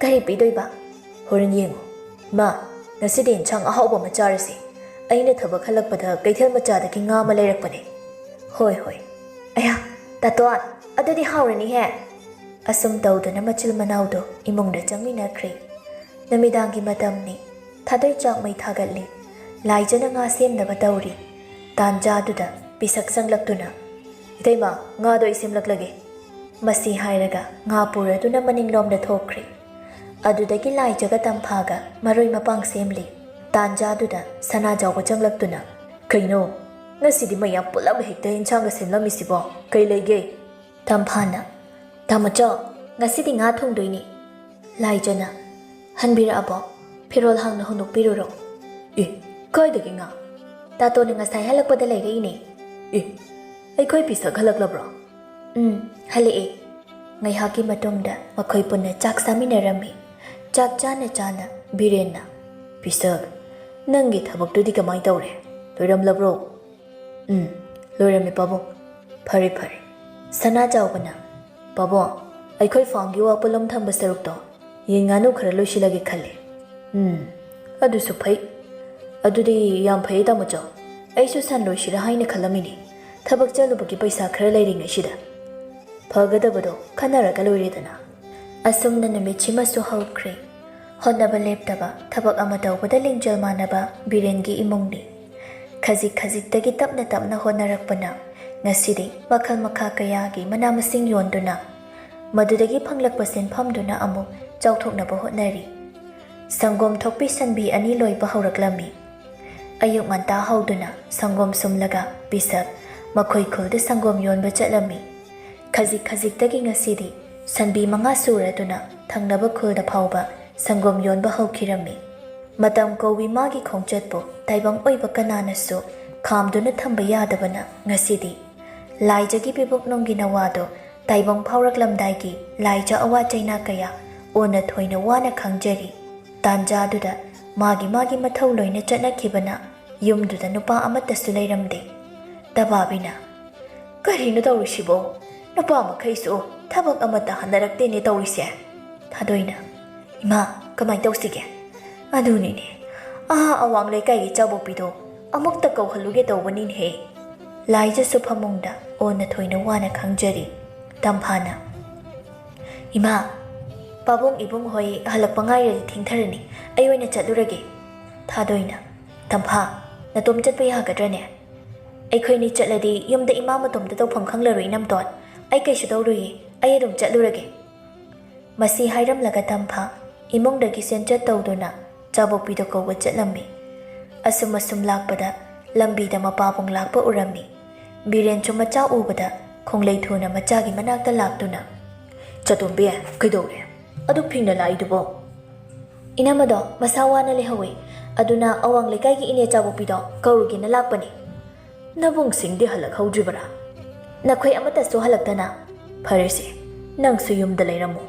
"ꯀꯔꯤ ꯄꯤꯗꯣꯏꯕ?" "ꯍꯣꯔꯦꯟ ꯌꯦꯡꯉꯣ꯫ ꯃꯥ, ꯉꯁꯤꯗꯤ ꯏꯟꯁꯥꯡ ꯑꯍꯥꯎꯕ ꯑꯃ ꯆꯥꯔꯁꯦ꯫ ꯑꯩꯅ ꯊꯕꯛ ꯍꯜꯂꯛꯄꯗ ꯀꯩꯊꯦꯜ ꯃꯆꯥꯗꯒꯤ ꯉꯥ ꯑꯃ ꯂꯩꯔꯛꯄꯅꯦ꯫" "ꯍꯣꯏ, ꯍꯣꯏ꯫" "ꯑꯌꯥ, ꯇꯥꯇꯣꯟ, ꯑꯗꯨꯗꯤ ꯍꯥꯎꯔꯅꯤꯍꯦ!" ꯑꯁꯨꯝ ꯇꯧꯗꯨꯅ ꯃꯆꯤꯜ ꯃꯅꯥꯎꯗꯣ ꯏꯃꯨꯡꯗ ꯆꯪꯃꯤꯟꯅꯈ꯭ꯔꯦ꯫ ꯅꯨꯃꯤꯗꯥꯡꯒꯤ ꯃꯇꯝꯅꯤ꯫ ꯊꯥꯗꯣꯏ ꯆꯥꯛ ꯃꯩ ꯊꯥꯒꯠꯂꯤ꯫ ꯂꯥꯏꯖꯅ ꯉꯥ ꯁꯦꯝꯅꯕ ꯇꯧꯔꯤ꯫ ꯇꯥꯟꯖꯥꯗꯨꯗ ꯄꯤꯁꯛ ꯆꯪꯂꯛꯇꯨꯅ, "ꯏꯇꯩꯃ, ꯉꯥꯗꯣ ꯑꯩ ꯁꯦꯝꯂꯛꯂꯒꯦ꯫" ꯃꯁꯤ ꯍꯥꯏꯔꯒ ꯉꯥ ꯄꯨꯔꯗꯨꯅ ꯃꯅꯤꯡꯂꯣꯝꯗ ꯊꯣꯛꯈ꯭ꯔꯦ꯫ ꯑꯗꯨꯗꯒꯤ ꯂꯥꯏꯖꯒ ꯇꯝꯐꯥꯒ ꯃꯔꯣꯏ ꯃꯄꯥꯡ ꯁꯦꯝꯂꯤ꯫ ꯇꯥꯟꯖꯥꯗꯨꯗ ꯁꯅꯥꯖꯥꯎꯕ ꯆꯪꯂꯛꯇꯨꯅ, "ꯀꯩꯅꯣ, ꯉꯁꯤꯗꯤ ꯃꯌꯥꯝ ꯄꯨꯂꯞ ꯍꯦꯛꯇ ꯏꯟꯁꯥꯡꯒ ꯁꯦꯝꯂꯝꯃꯤꯁꯤꯕꯣ? ꯀꯩ ꯂꯩꯒꯦ?" ꯇꯝꯐꯥꯅ, "ꯇꯥꯃꯣꯆꯧ, ꯉꯁꯤꯗꯤ ꯉꯥ ꯊꯣꯡꯗꯣꯏꯅꯤ꯫" ꯂꯥꯏꯖꯅ, "ꯍꯟꯕꯤꯔꯛꯑꯕꯣ? ꯐꯤꯔꯣꯜ ꯍꯥꯡꯅ ꯍꯣꯡꯗꯣꯛꯄꯤꯔꯨꯔꯣ꯫" "ꯑꯦ, ꯀꯥꯏꯗꯒꯤ ꯉꯥ? ꯇꯥꯇꯣꯅ ꯉꯁꯥꯏ ꯍꯜꯂꯛꯄꯗ ꯂꯩꯔꯛꯏꯅꯦ꯫" "ꯑꯦ, ꯑꯩꯈꯣꯏ ꯄꯤꯁꯛ ꯍꯜꯂꯛꯂꯕ꯭ꯔꯣ?" "ꯎꯝ, ꯍꯜꯂꯛꯑꯦ꯫" ꯉꯥꯏꯍꯥꯛꯀꯤ ꯃꯇꯨꯡꯗ ꯃꯈꯣꯏ ꯄꯨꯟꯅ ꯆꯥꯛ ꯆꯥꯃꯤꯟꯅꯔꯝꯃꯤ꯫ ꯆꯥꯛ ꯆꯥꯅ ꯆꯥꯅ ꯕꯤꯔꯦꯟꯅ, "ꯄꯤꯁꯛ, ꯅꯪꯒꯤ ꯊꯕꯛꯇꯨꯗꯤ ꯀꯃꯥꯏ ꯇꯧꯔꯦ? ꯂꯣꯏꯔꯝꯂꯕ꯭ꯔꯣ?" "ꯎꯝ, ꯂꯣꯏꯔꯝꯃꯦ ꯄꯥꯕꯨꯡ꯫" "ꯐꯔꯦ, ꯐꯔꯦ꯫" ꯁꯅꯥꯖꯥꯎꯕꯅ, "ꯄꯥꯕꯨꯡ, ꯑꯩꯈꯣꯏ ꯐꯥꯝꯒꯤ ꯋꯥ ꯄꯣꯠꯂꯝ ꯊꯝꯕ ꯁꯔꯨꯛꯇꯣ ꯌꯦꯟ ꯉꯥꯅꯨ ꯈꯔ ꯂꯣꯏꯁꯤꯜꯂꯒꯦ ꯈꯜꯂꯦ꯫" "ꯎꯝ, ꯑꯗꯨꯁꯨ ꯐꯩ꯫" "ꯑꯗꯨꯗꯤ ꯌꯥꯝ ꯐꯩ ꯇꯥꯃꯣꯆꯧ꯫ ꯑꯩꯁꯨ ꯁꯟ ꯂꯣꯏꯁꯤꯔꯥ ꯍꯥꯏꯅ ꯈꯜꯂꯝꯃꯤꯅꯤ, ꯊꯕꯛ ꯆꯠꯂꯨꯕꯒꯤ ꯄꯩꯁꯥ ꯈꯔ ꯂꯩꯔꯤꯉꯩꯁꯤꯗ꯫ ꯐꯒꯗꯕꯗꯣ ꯈꯟꯅꯔꯒ ꯂꯣꯏꯔꯦꯗꯅ꯫" ꯑꯁꯨꯝꯅ ꯅꯨꯃꯤꯠꯁꯤꯃꯁꯨ ꯍꯧꯈ꯭ꯔꯦ꯫ ꯍꯣꯠꯅꯕ ꯂꯦꯞꯇꯕ, ꯊꯕꯛ ꯑꯃ ꯇꯧꯕꯗ ꯂꯤꯡꯖꯦꯜ ꯃꯥꯟꯅꯕ ꯕꯤꯔꯦꯟꯒꯤ ꯏꯃꯨꯡꯅꯤ꯫ ꯈꯖꯤꯛ ꯈꯖꯤꯛꯇꯒꯤ ꯇꯞꯅ ꯇꯞꯅ ꯍꯣꯠꯅꯔꯛꯄꯅ ꯉꯁꯤꯗꯤ ꯃꯈꯜ ꯃꯈꯥ ꯀꯌꯥꯒꯤ ꯃꯅꯥ ꯃꯁꯤꯡ ꯌꯣꯟꯗꯨꯅ, ꯃꯗꯨꯗꯒꯤ ꯐꯪꯂꯛꯄ ꯁꯦꯟꯐꯝꯗꯨꯅ ꯑꯃꯨꯛ ꯆꯥꯎꯊꯣꯛꯅꯕ ꯍꯣꯠꯅꯔꯤ꯫ ꯁꯪꯒꯣꯝ ꯊꯣꯛꯄꯤ ꯁꯟꯕꯤ ꯑꯅꯤ ꯂꯣꯏꯕ ꯍꯧꯔꯛꯂꯝꯃꯤ꯫ ꯑꯌꯨꯛ ꯉꯟꯇꯥ ꯍꯧꯗꯨꯅ ꯁꯪꯒꯣꯝ ꯁꯨꯝꯂꯒ ꯄꯤꯁꯛ ꯃꯈꯣꯏ ꯈꯨꯜꯗ ꯁꯪꯒꯣꯝ ꯌꯣꯟꯕ ꯆꯠꯂꯝꯃꯤ꯫ ꯈꯖꯤꯛ ꯈꯖꯤꯛꯇꯒꯤ ꯉꯁꯤꯗꯤ ꯁꯟꯕꯤ ꯃꯉꯥ ꯁꯨꯔꯗꯨꯅ ꯊꯪꯅꯕ ꯈꯨꯜꯗ ꯐꯥꯎꯕ ꯁꯪꯒꯣꯝ ꯌꯣꯟꯕ ꯍꯧꯈꯤꯔꯝꯃꯤ꯫ ꯃꯇꯝ ꯀꯧꯏ ꯃꯥꯒꯤ ꯈꯣꯡꯆꯠꯄꯨ ꯇꯥꯏꯕꯪ ꯑꯣꯏꯕ ꯀꯅꯥꯅꯁꯨ ꯈꯥꯝꯗꯨꯅ ꯊꯝꯕ ꯌꯥꯗꯕꯅ ꯉꯁꯤꯗꯤ ꯂꯥꯏꯖꯒꯤ ꯄꯤꯕꯨꯛꯅꯨꯡꯒꯤ ꯅꯋꯥꯗꯣ ꯇꯥꯏꯕꯪ ꯐꯥꯎꯔꯛꯂꯝꯗꯥꯏꯒꯤ ꯂꯥꯏꯖ ꯑꯋꯥ ꯆꯩꯅꯥ ꯀꯌꯥ ꯑꯣꯟꯅ ꯊꯣꯏꯅ ꯋꯥꯅ ꯈꯪꯖꯔꯤ꯫ ꯇꯥꯟꯖꯥꯗꯨꯗ ꯃꯥꯒꯤ ꯃꯥꯒꯤ ꯃꯊꯧ ꯂꯣꯏꯅ ꯆꯠꯅꯈꯤꯕꯅ ꯌꯨꯝꯗꯨꯗ ꯅꯨꯄꯥ ꯑꯃꯠꯇꯁꯨ ꯂꯩꯔꯝꯗꯦ꯫ ꯇꯕꯥꯕꯤꯅ, "ꯀꯔꯤꯅꯣ ꯇꯧꯔꯤꯁꯤꯕꯣ? ꯅꯨꯄꯥ ꯃꯈꯩꯁꯨ ꯊꯕꯛ ꯑꯃꯠꯇ ꯍꯟꯅꯔꯛꯇꯦꯅꯦ ꯇꯧꯔꯤꯁꯦ꯫" ꯊꯥꯗꯣꯏꯅ, "ꯏꯃꯥ, ꯀꯃꯥꯏꯅ ꯇꯧꯁꯤꯒꯦ?" "ꯑꯗꯨꯅꯤꯅꯦ, ꯑꯥ ꯑꯋꯥꯡ ꯂꯩꯀꯥꯏꯒꯤ ꯆꯥꯕꯣꯛꯄꯤꯗꯣ ꯑꯃꯨꯛꯇ ꯀꯧꯍꯜꯂꯨꯒꯦ ꯇꯧꯕꯅꯤꯅꯦꯍꯦ꯫" ꯂꯥꯏꯖꯁꯨ ꯐꯃꯨꯡꯗ ꯑꯣꯟꯅ ꯊꯣꯏꯅ ꯋꯥꯅ ꯈꯪꯖꯔꯤ꯫ ꯇꯝꯐꯥꯅ, "ꯏꯃꯥ, ꯄꯥꯕꯨꯡ ꯏꯕꯨꯡ ꯍꯣꯏ ꯍꯜꯂꯛꯄ ꯉꯥꯏꯔꯗꯤ ꯊꯦꯡꯊꯔꯅꯤ, ꯑꯩ ꯑꯣꯏꯅ ꯆꯠꯂꯨꯔꯒꯦ꯫" ꯊꯥꯗꯣꯏꯅ, "ꯇꯝꯐꯥ, ꯅꯇꯣꯝ ꯆꯠꯄ ꯌꯥꯒꯗ꯭ꯔꯅꯦ? ꯑꯩꯈꯣꯏꯅꯤ ꯆꯠꯂꯗꯤ ꯌꯨꯝꯗ ꯏꯃꯥ ꯃꯇꯣꯝꯇ ꯇꯧꯐꯝ ꯈꯪꯂꯔꯣꯏ ꯏꯅꯝꯇꯣꯟ꯫ ꯑꯩ ꯀꯩꯁꯨ ꯇꯧꯔꯣꯏꯌꯦ, ꯑꯩ ꯑꯗꯨꯝ ꯆꯠꯂꯨꯔꯒꯦ꯫" ꯃꯁꯤ ꯍꯥꯏꯔꯝꯂꯒ ꯇꯝꯐꯥ ꯏꯃꯨꯡꯗꯒꯤ ꯆꯦꯟꯆꯠ ꯇꯧꯗꯨꯅ ꯆꯥꯕꯣꯛꯄꯤꯗꯣ ꯀꯧꯕ ꯆꯠꯂꯝꯃꯤ꯫ ꯑꯁꯨꯝ ꯑꯁꯨꯝ ꯂꯥꯛꯄꯗ ꯂꯝꯕꯤꯗ ꯃꯄꯥꯕꯨꯡ ꯂꯥꯛꯄ ꯎꯔꯝꯃꯤ꯫ ꯕꯤꯔꯦꯟꯁꯨ ꯃꯆꯥ ꯎꯕꯗ ꯈꯣꯡꯂꯩ ꯊꯨꯅ ꯃꯆꯥꯒꯤ ꯃꯅꯥꯛꯇ ꯂꯥꯛꯇꯨꯅ, "ꯆꯇꯣꯝꯕꯤ, ꯀꯩꯗꯧꯔꯦ? ꯑꯗꯨꯛ ꯐꯤꯡꯅ ꯂꯥꯛꯏꯗꯨꯕꯣ?" "ꯏꯅꯝꯃꯗꯣ ꯃꯁꯥ ꯋꯥꯅ ꯂꯩꯍꯧꯋꯤ, ꯑꯗꯨꯅ ꯑꯋꯥꯡ ꯂꯩꯀꯥꯏꯒꯤ ꯏꯅꯦ ꯆꯥꯕꯣꯛꯄꯤꯗꯣ ꯀꯧꯔꯨꯒꯦꯅ ꯂꯥꯛꯄꯅꯤ꯫" "ꯅꯕꯨꯡꯁꯤꯡꯗꯤ ꯍꯜꯂꯛꯍꯧꯗ꯭ꯔꯤꯕꯔꯥ?" "ꯅꯈꯣꯏ ꯑꯃꯠꯇꯁꯨ ꯍꯜꯂꯛꯇꯅ?" "ꯐꯔꯦꯁꯦ, ꯅꯪꯁꯨ ꯌꯨꯝꯗ ꯂꯩꯔꯝꯃꯨ꯫"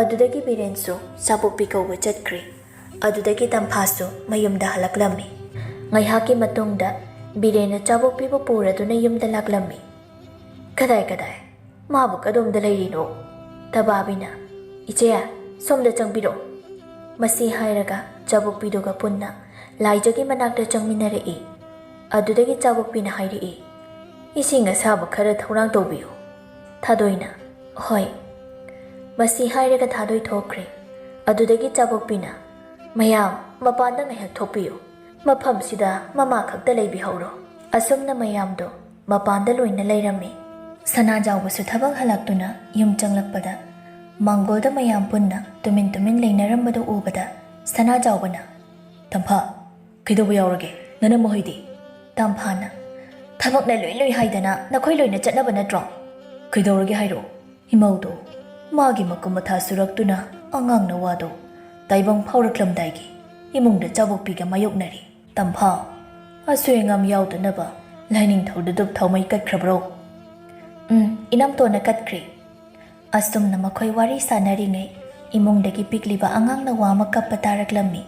ꯑꯗꯨꯗꯒꯤ ꯕꯤꯔꯦꯟꯁꯨ ꯆꯥꯕꯣꯛꯄꯤ ꯀꯧꯕ ꯆꯠꯈ꯭ꯔꯦ꯫ ꯑꯗꯨꯗꯒꯤ ꯇꯝꯐꯥꯁꯨ ꯃꯌꯨꯝꯗ ꯍꯜꯂꯛꯂꯝꯃꯤ꯫ ꯉꯥꯏꯍꯥꯛꯀꯤ ꯃꯇꯨꯡꯗ ꯕꯤꯔꯦꯟꯅ ꯆꯥꯕꯣꯛꯄꯤꯕꯨ ꯄꯨꯔꯗꯨꯅ ꯌꯨꯝꯗ ꯂꯥꯛꯂꯝꯃꯤ꯫ "ꯀꯗꯥꯏ ꯀꯗꯥꯏ? ꯃꯥꯕꯨ ꯀꯗꯣꯝꯗ ꯂꯩꯔꯤꯅꯣ?" ꯇꯕꯥꯕꯤꯅ, "ꯏꯆꯦ, ꯁꯣꯝꯗ ꯆꯪꯕꯤꯔꯛꯑꯣ꯫" ꯃꯁꯤ ꯍꯥꯏꯔꯒ ꯆꯥꯕꯣꯛꯄꯤꯗꯨꯒ ꯄꯨꯟꯅ ꯂꯥꯏꯖꯒꯤ ꯃꯅꯥꯛꯇ ꯆꯪꯃꯤꯟꯅꯔꯛꯏ꯫ ꯑꯗꯨꯗꯒꯤ ꯆꯥꯕꯣꯛꯄꯤꯅ ꯍꯥꯏꯔꯛꯏ, "ꯏꯁꯤꯡ ꯑꯁꯥꯕ ꯈꯔ ꯊꯧꯔꯥꯡ ꯇꯧꯕꯤꯌꯨ꯫" ꯊꯥꯗꯣꯏꯅ, "ꯍꯣꯏ꯫" ꯃꯁꯤ ꯍꯥꯏꯔꯒ ꯊꯥꯗꯣꯏ ꯊꯣꯛꯈ꯭ꯔꯦ꯫ ꯑꯗꯨꯗꯒꯤ ꯆꯥꯕꯣꯛꯄꯤꯅ, "ꯃꯌꯥꯝ ꯃꯄꯥꯟꯗ ꯉꯥꯏꯍꯥꯛ ꯊꯣꯛꯄꯤꯌꯨ꯫ ꯃꯐꯝꯁꯤꯗ ꯃꯃꯥ ꯈꯛꯇ ꯂꯩꯕꯤꯍꯧꯔꯣ꯫" ꯑꯁꯨꯝꯅ ꯃꯌꯥꯝꯗꯣ ꯃꯄꯥꯟꯗ ꯂꯣꯏꯅ ꯂꯩꯔꯝꯃꯤ꯫ ꯁꯅꯥꯖꯥꯎꯕꯁꯨ ꯊꯕꯛ ꯍꯜꯂꯛꯇꯨꯅ ꯌꯨꯝ ꯆꯪꯂꯛꯄꯗ ꯃꯥꯡꯒꯣꯜꯗ ꯃꯌꯥꯝ ꯄꯨꯟꯅ ꯇꯨꯃꯤꯟ ꯇꯨꯃꯤꯟ ꯂꯩꯅꯔꯝꯕꯗꯨ ꯎꯕꯗ ꯁꯅꯥꯖꯥꯎꯕꯅ, "ꯇꯝꯐꯥ, ꯀꯩꯗꯧꯕ ꯌꯥꯎꯔꯒꯦ? ꯅꯅꯝꯃ ꯍꯣꯏꯗꯤ?" ꯇꯝꯐꯥꯅ, "ꯊꯕꯛꯅ ꯂꯣꯏ ꯂꯣꯏ ꯍꯥꯏꯗꯅ ꯅꯈꯣꯏ ꯂꯣꯏꯅ ꯆꯠꯅꯕ ꯅꯠꯇ꯭ꯔꯣ?" "ꯀꯩꯗꯧꯔꯒꯦ ꯍꯥꯏꯔꯣ?" ꯏꯃꯧꯗꯣ ꯃꯥꯒꯤ ꯃꯀꯨ ꯃꯊꯥ ꯁꯨꯔꯛꯇꯨꯅ ꯑꯉꯥꯡꯅ ꯋꯥꯗꯣ ꯇꯥꯏꯕꯪ ꯐꯥꯎꯔꯛꯂꯝꯗꯥꯏꯒꯤ ꯏꯃꯨꯡꯗ ꯆꯥꯕꯣꯛꯄꯤꯒ ꯃꯥꯌꯣꯛꯅꯔꯤ꯫ ꯇꯝꯐꯥ, ꯑꯁꯣꯏ ꯑꯉꯥꯝ ꯌꯥꯎꯗꯅꯕ ꯂꯥꯏꯅꯤꯡꯊꯧꯗ ꯙꯨꯞ ꯊꯥꯎꯃꯩ ꯀꯠꯈ꯭ꯔꯕ꯭ꯔꯣ? ꯎꯝ, ꯏꯅꯝꯇꯣꯟꯅ ꯀꯠꯈ꯭ꯔꯦ꯫ ꯑꯁꯨꯝꯅ ꯃꯈꯣꯏ ꯋꯥꯔꯤ ꯁꯥꯟꯅꯔꯤꯉꯩ ꯏꯃꯨꯡꯗꯒꯤ ꯄꯤꯛꯂꯤꯕ ꯑꯉꯥꯡ ꯅꯋꯥ ꯑꯃ ꯀꯞꯄ ꯇꯥꯔꯛꯂꯝꯃꯤ꯫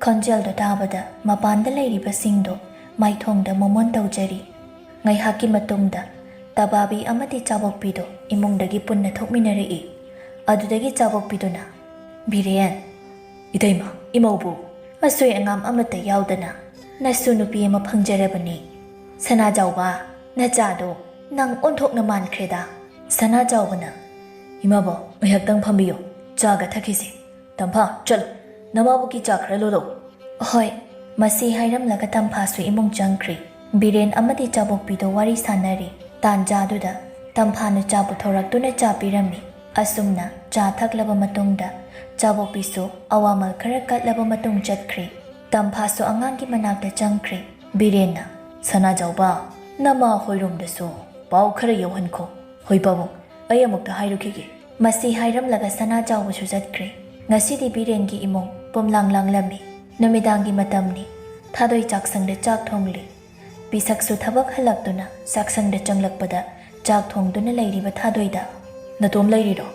ꯈꯣꯟꯖꯦꯜꯗꯣ ꯇꯥꯕꯗ ꯃꯄꯥꯟꯗ ꯂꯩꯔꯤꯕꯁꯤꯡꯗꯣ ꯃꯥꯏꯊꯣꯡꯗ ꯃꯣꯃꯣꯟ ꯇꯧꯖꯔꯤ꯫ ꯉꯥꯏꯍꯥꯛꯀꯤ ꯃꯇꯨꯡꯗ ꯇꯕꯥꯕꯤ ꯑꯃꯗꯤ ꯆꯥꯕꯣꯛꯄꯤꯗꯣ ꯏꯃꯨꯡꯗꯒꯤ ꯄꯨꯟꯅ ꯊꯣꯛꯃꯤꯟꯅꯔꯛꯏ꯫ ꯑꯗꯨꯗꯒꯤ ꯆꯥꯕꯣꯛꯄꯤꯗꯨꯅ, "ꯕꯤꯔꯦꯟ, ꯏꯇꯩꯃ, ꯏꯃꯧꯕꯨ, ꯑꯁꯣꯏ ꯑꯉꯥꯝ ꯑꯃꯠꯇ ꯌꯥꯎꯗꯅ ꯅꯁꯨ ꯅꯨꯄꯤ ꯑꯃ ꯐꯪꯖꯔꯕꯅꯤ꯫ ꯁꯅꯥꯖꯥꯎꯕ, ꯅꯆꯥꯗꯣ ꯅꯪ ꯑꯣꯟꯊꯣꯛꯅ ꯃꯥꯟꯈ꯭ꯔꯦꯗ꯫" ꯁꯅꯥꯖꯥꯎꯕꯅ, "ꯏꯃꯥꯕꯣ, ꯉꯥꯏꯍꯥꯛꯇꯪ ꯐꯝꯕꯤꯌꯨ, ꯆꯥꯒ ꯊꯛꯈꯤꯁꯤ꯫ ꯇꯝꯐꯥ, ꯆꯠꯂꯨ, ꯅꯃꯥꯕꯣꯛꯀꯤ ꯆꯥ ꯈꯔ ꯂꯣꯜꯂꯣ꯫" "ꯍꯣꯏ꯫" ꯃꯁꯤ ꯍꯥꯏꯔꯝꯂꯒ ꯇꯝꯐꯥꯁꯨ ꯏꯃꯨꯡ ꯆꯪꯈ꯭ꯔꯦ꯫ ꯕꯤꯔꯦꯟ ꯑꯃꯗꯤ ꯆꯥꯕꯣꯛꯄꯤꯗꯣ ꯋꯥꯔꯤ ꯁꯥꯟꯅꯔꯤ꯫ ꯇꯥꯟꯖꯥꯗꯨꯗ ꯇꯝꯐꯥꯅ ꯆꯥ ꯄꯨꯊꯣꯔꯛꯇꯨꯅ ꯆꯥ ꯄꯤꯔꯝꯃꯤ꯫ ꯑꯁꯨꯝꯅ ꯆꯥ ꯊꯛꯂꯕ ꯃꯇꯨꯡꯗ ꯆꯥꯕꯣꯛꯄꯤꯁꯨ ꯑꯋꯥꯃꯜ ꯈꯔ ꯀꯠꯂꯕ ꯃꯇꯨꯡ ꯆꯠꯈ꯭ꯔꯦ꯫ ꯇꯝꯐꯥꯁꯨ ꯑꯉꯥꯡꯒꯤ ꯃꯅꯥꯛꯇ ꯆꯪꯈ꯭ꯔꯦ꯫ ꯕꯤꯔꯦꯟꯅ, "ꯁꯅꯥꯖꯥꯎꯕ, ꯅꯃꯥ ꯍꯣꯏꯔꯣꯝꯗꯁꯨ ꯄꯥꯎ ꯈꯔ ꯌꯧꯍꯟꯈꯣ꯫ ꯍꯣꯏ ꯄꯥꯕꯨꯡ, ꯑꯩ ꯑꯃꯨꯛꯇ ꯍꯥꯏꯔꯨꯈꯤꯒꯦ꯫" ꯃꯁꯤ ꯍꯥꯏꯔꯝꯂꯒ ꯁꯅꯥꯖꯥꯎꯕꯁꯨ ꯆꯠꯈ꯭ꯔꯦ꯫ ꯉꯁꯤꯗꯤ ꯕꯤꯔꯦꯟꯒꯤ ꯏꯃꯨꯡ ꯄꯨꯝꯂꯥꯡ ꯂꯥꯡꯂꯝꯃꯤ꯫ ꯅꯨꯃꯤꯗꯥꯡꯒꯤ ꯃꯇꯝꯅꯤ꯫ ꯊꯥꯗꯣꯏ ꯆꯥꯛꯁꯪꯗ ꯆꯥꯛ ꯊꯣꯡꯂꯤ꯫ ꯄꯤꯁꯛꯁꯨ ꯊꯕꯛ ꯍꯜꯂꯛꯇꯨꯅ ꯆꯥꯛꯁꯪꯗ ꯆꯪꯂꯛꯄꯗ ꯆꯥꯛ ꯊꯣꯡꯗꯨꯅ ꯂꯩꯔꯤꯕ ꯊꯥꯗꯣꯏꯗ, "ꯅꯇꯣꯝ ꯂꯩꯔꯤꯔꯣ?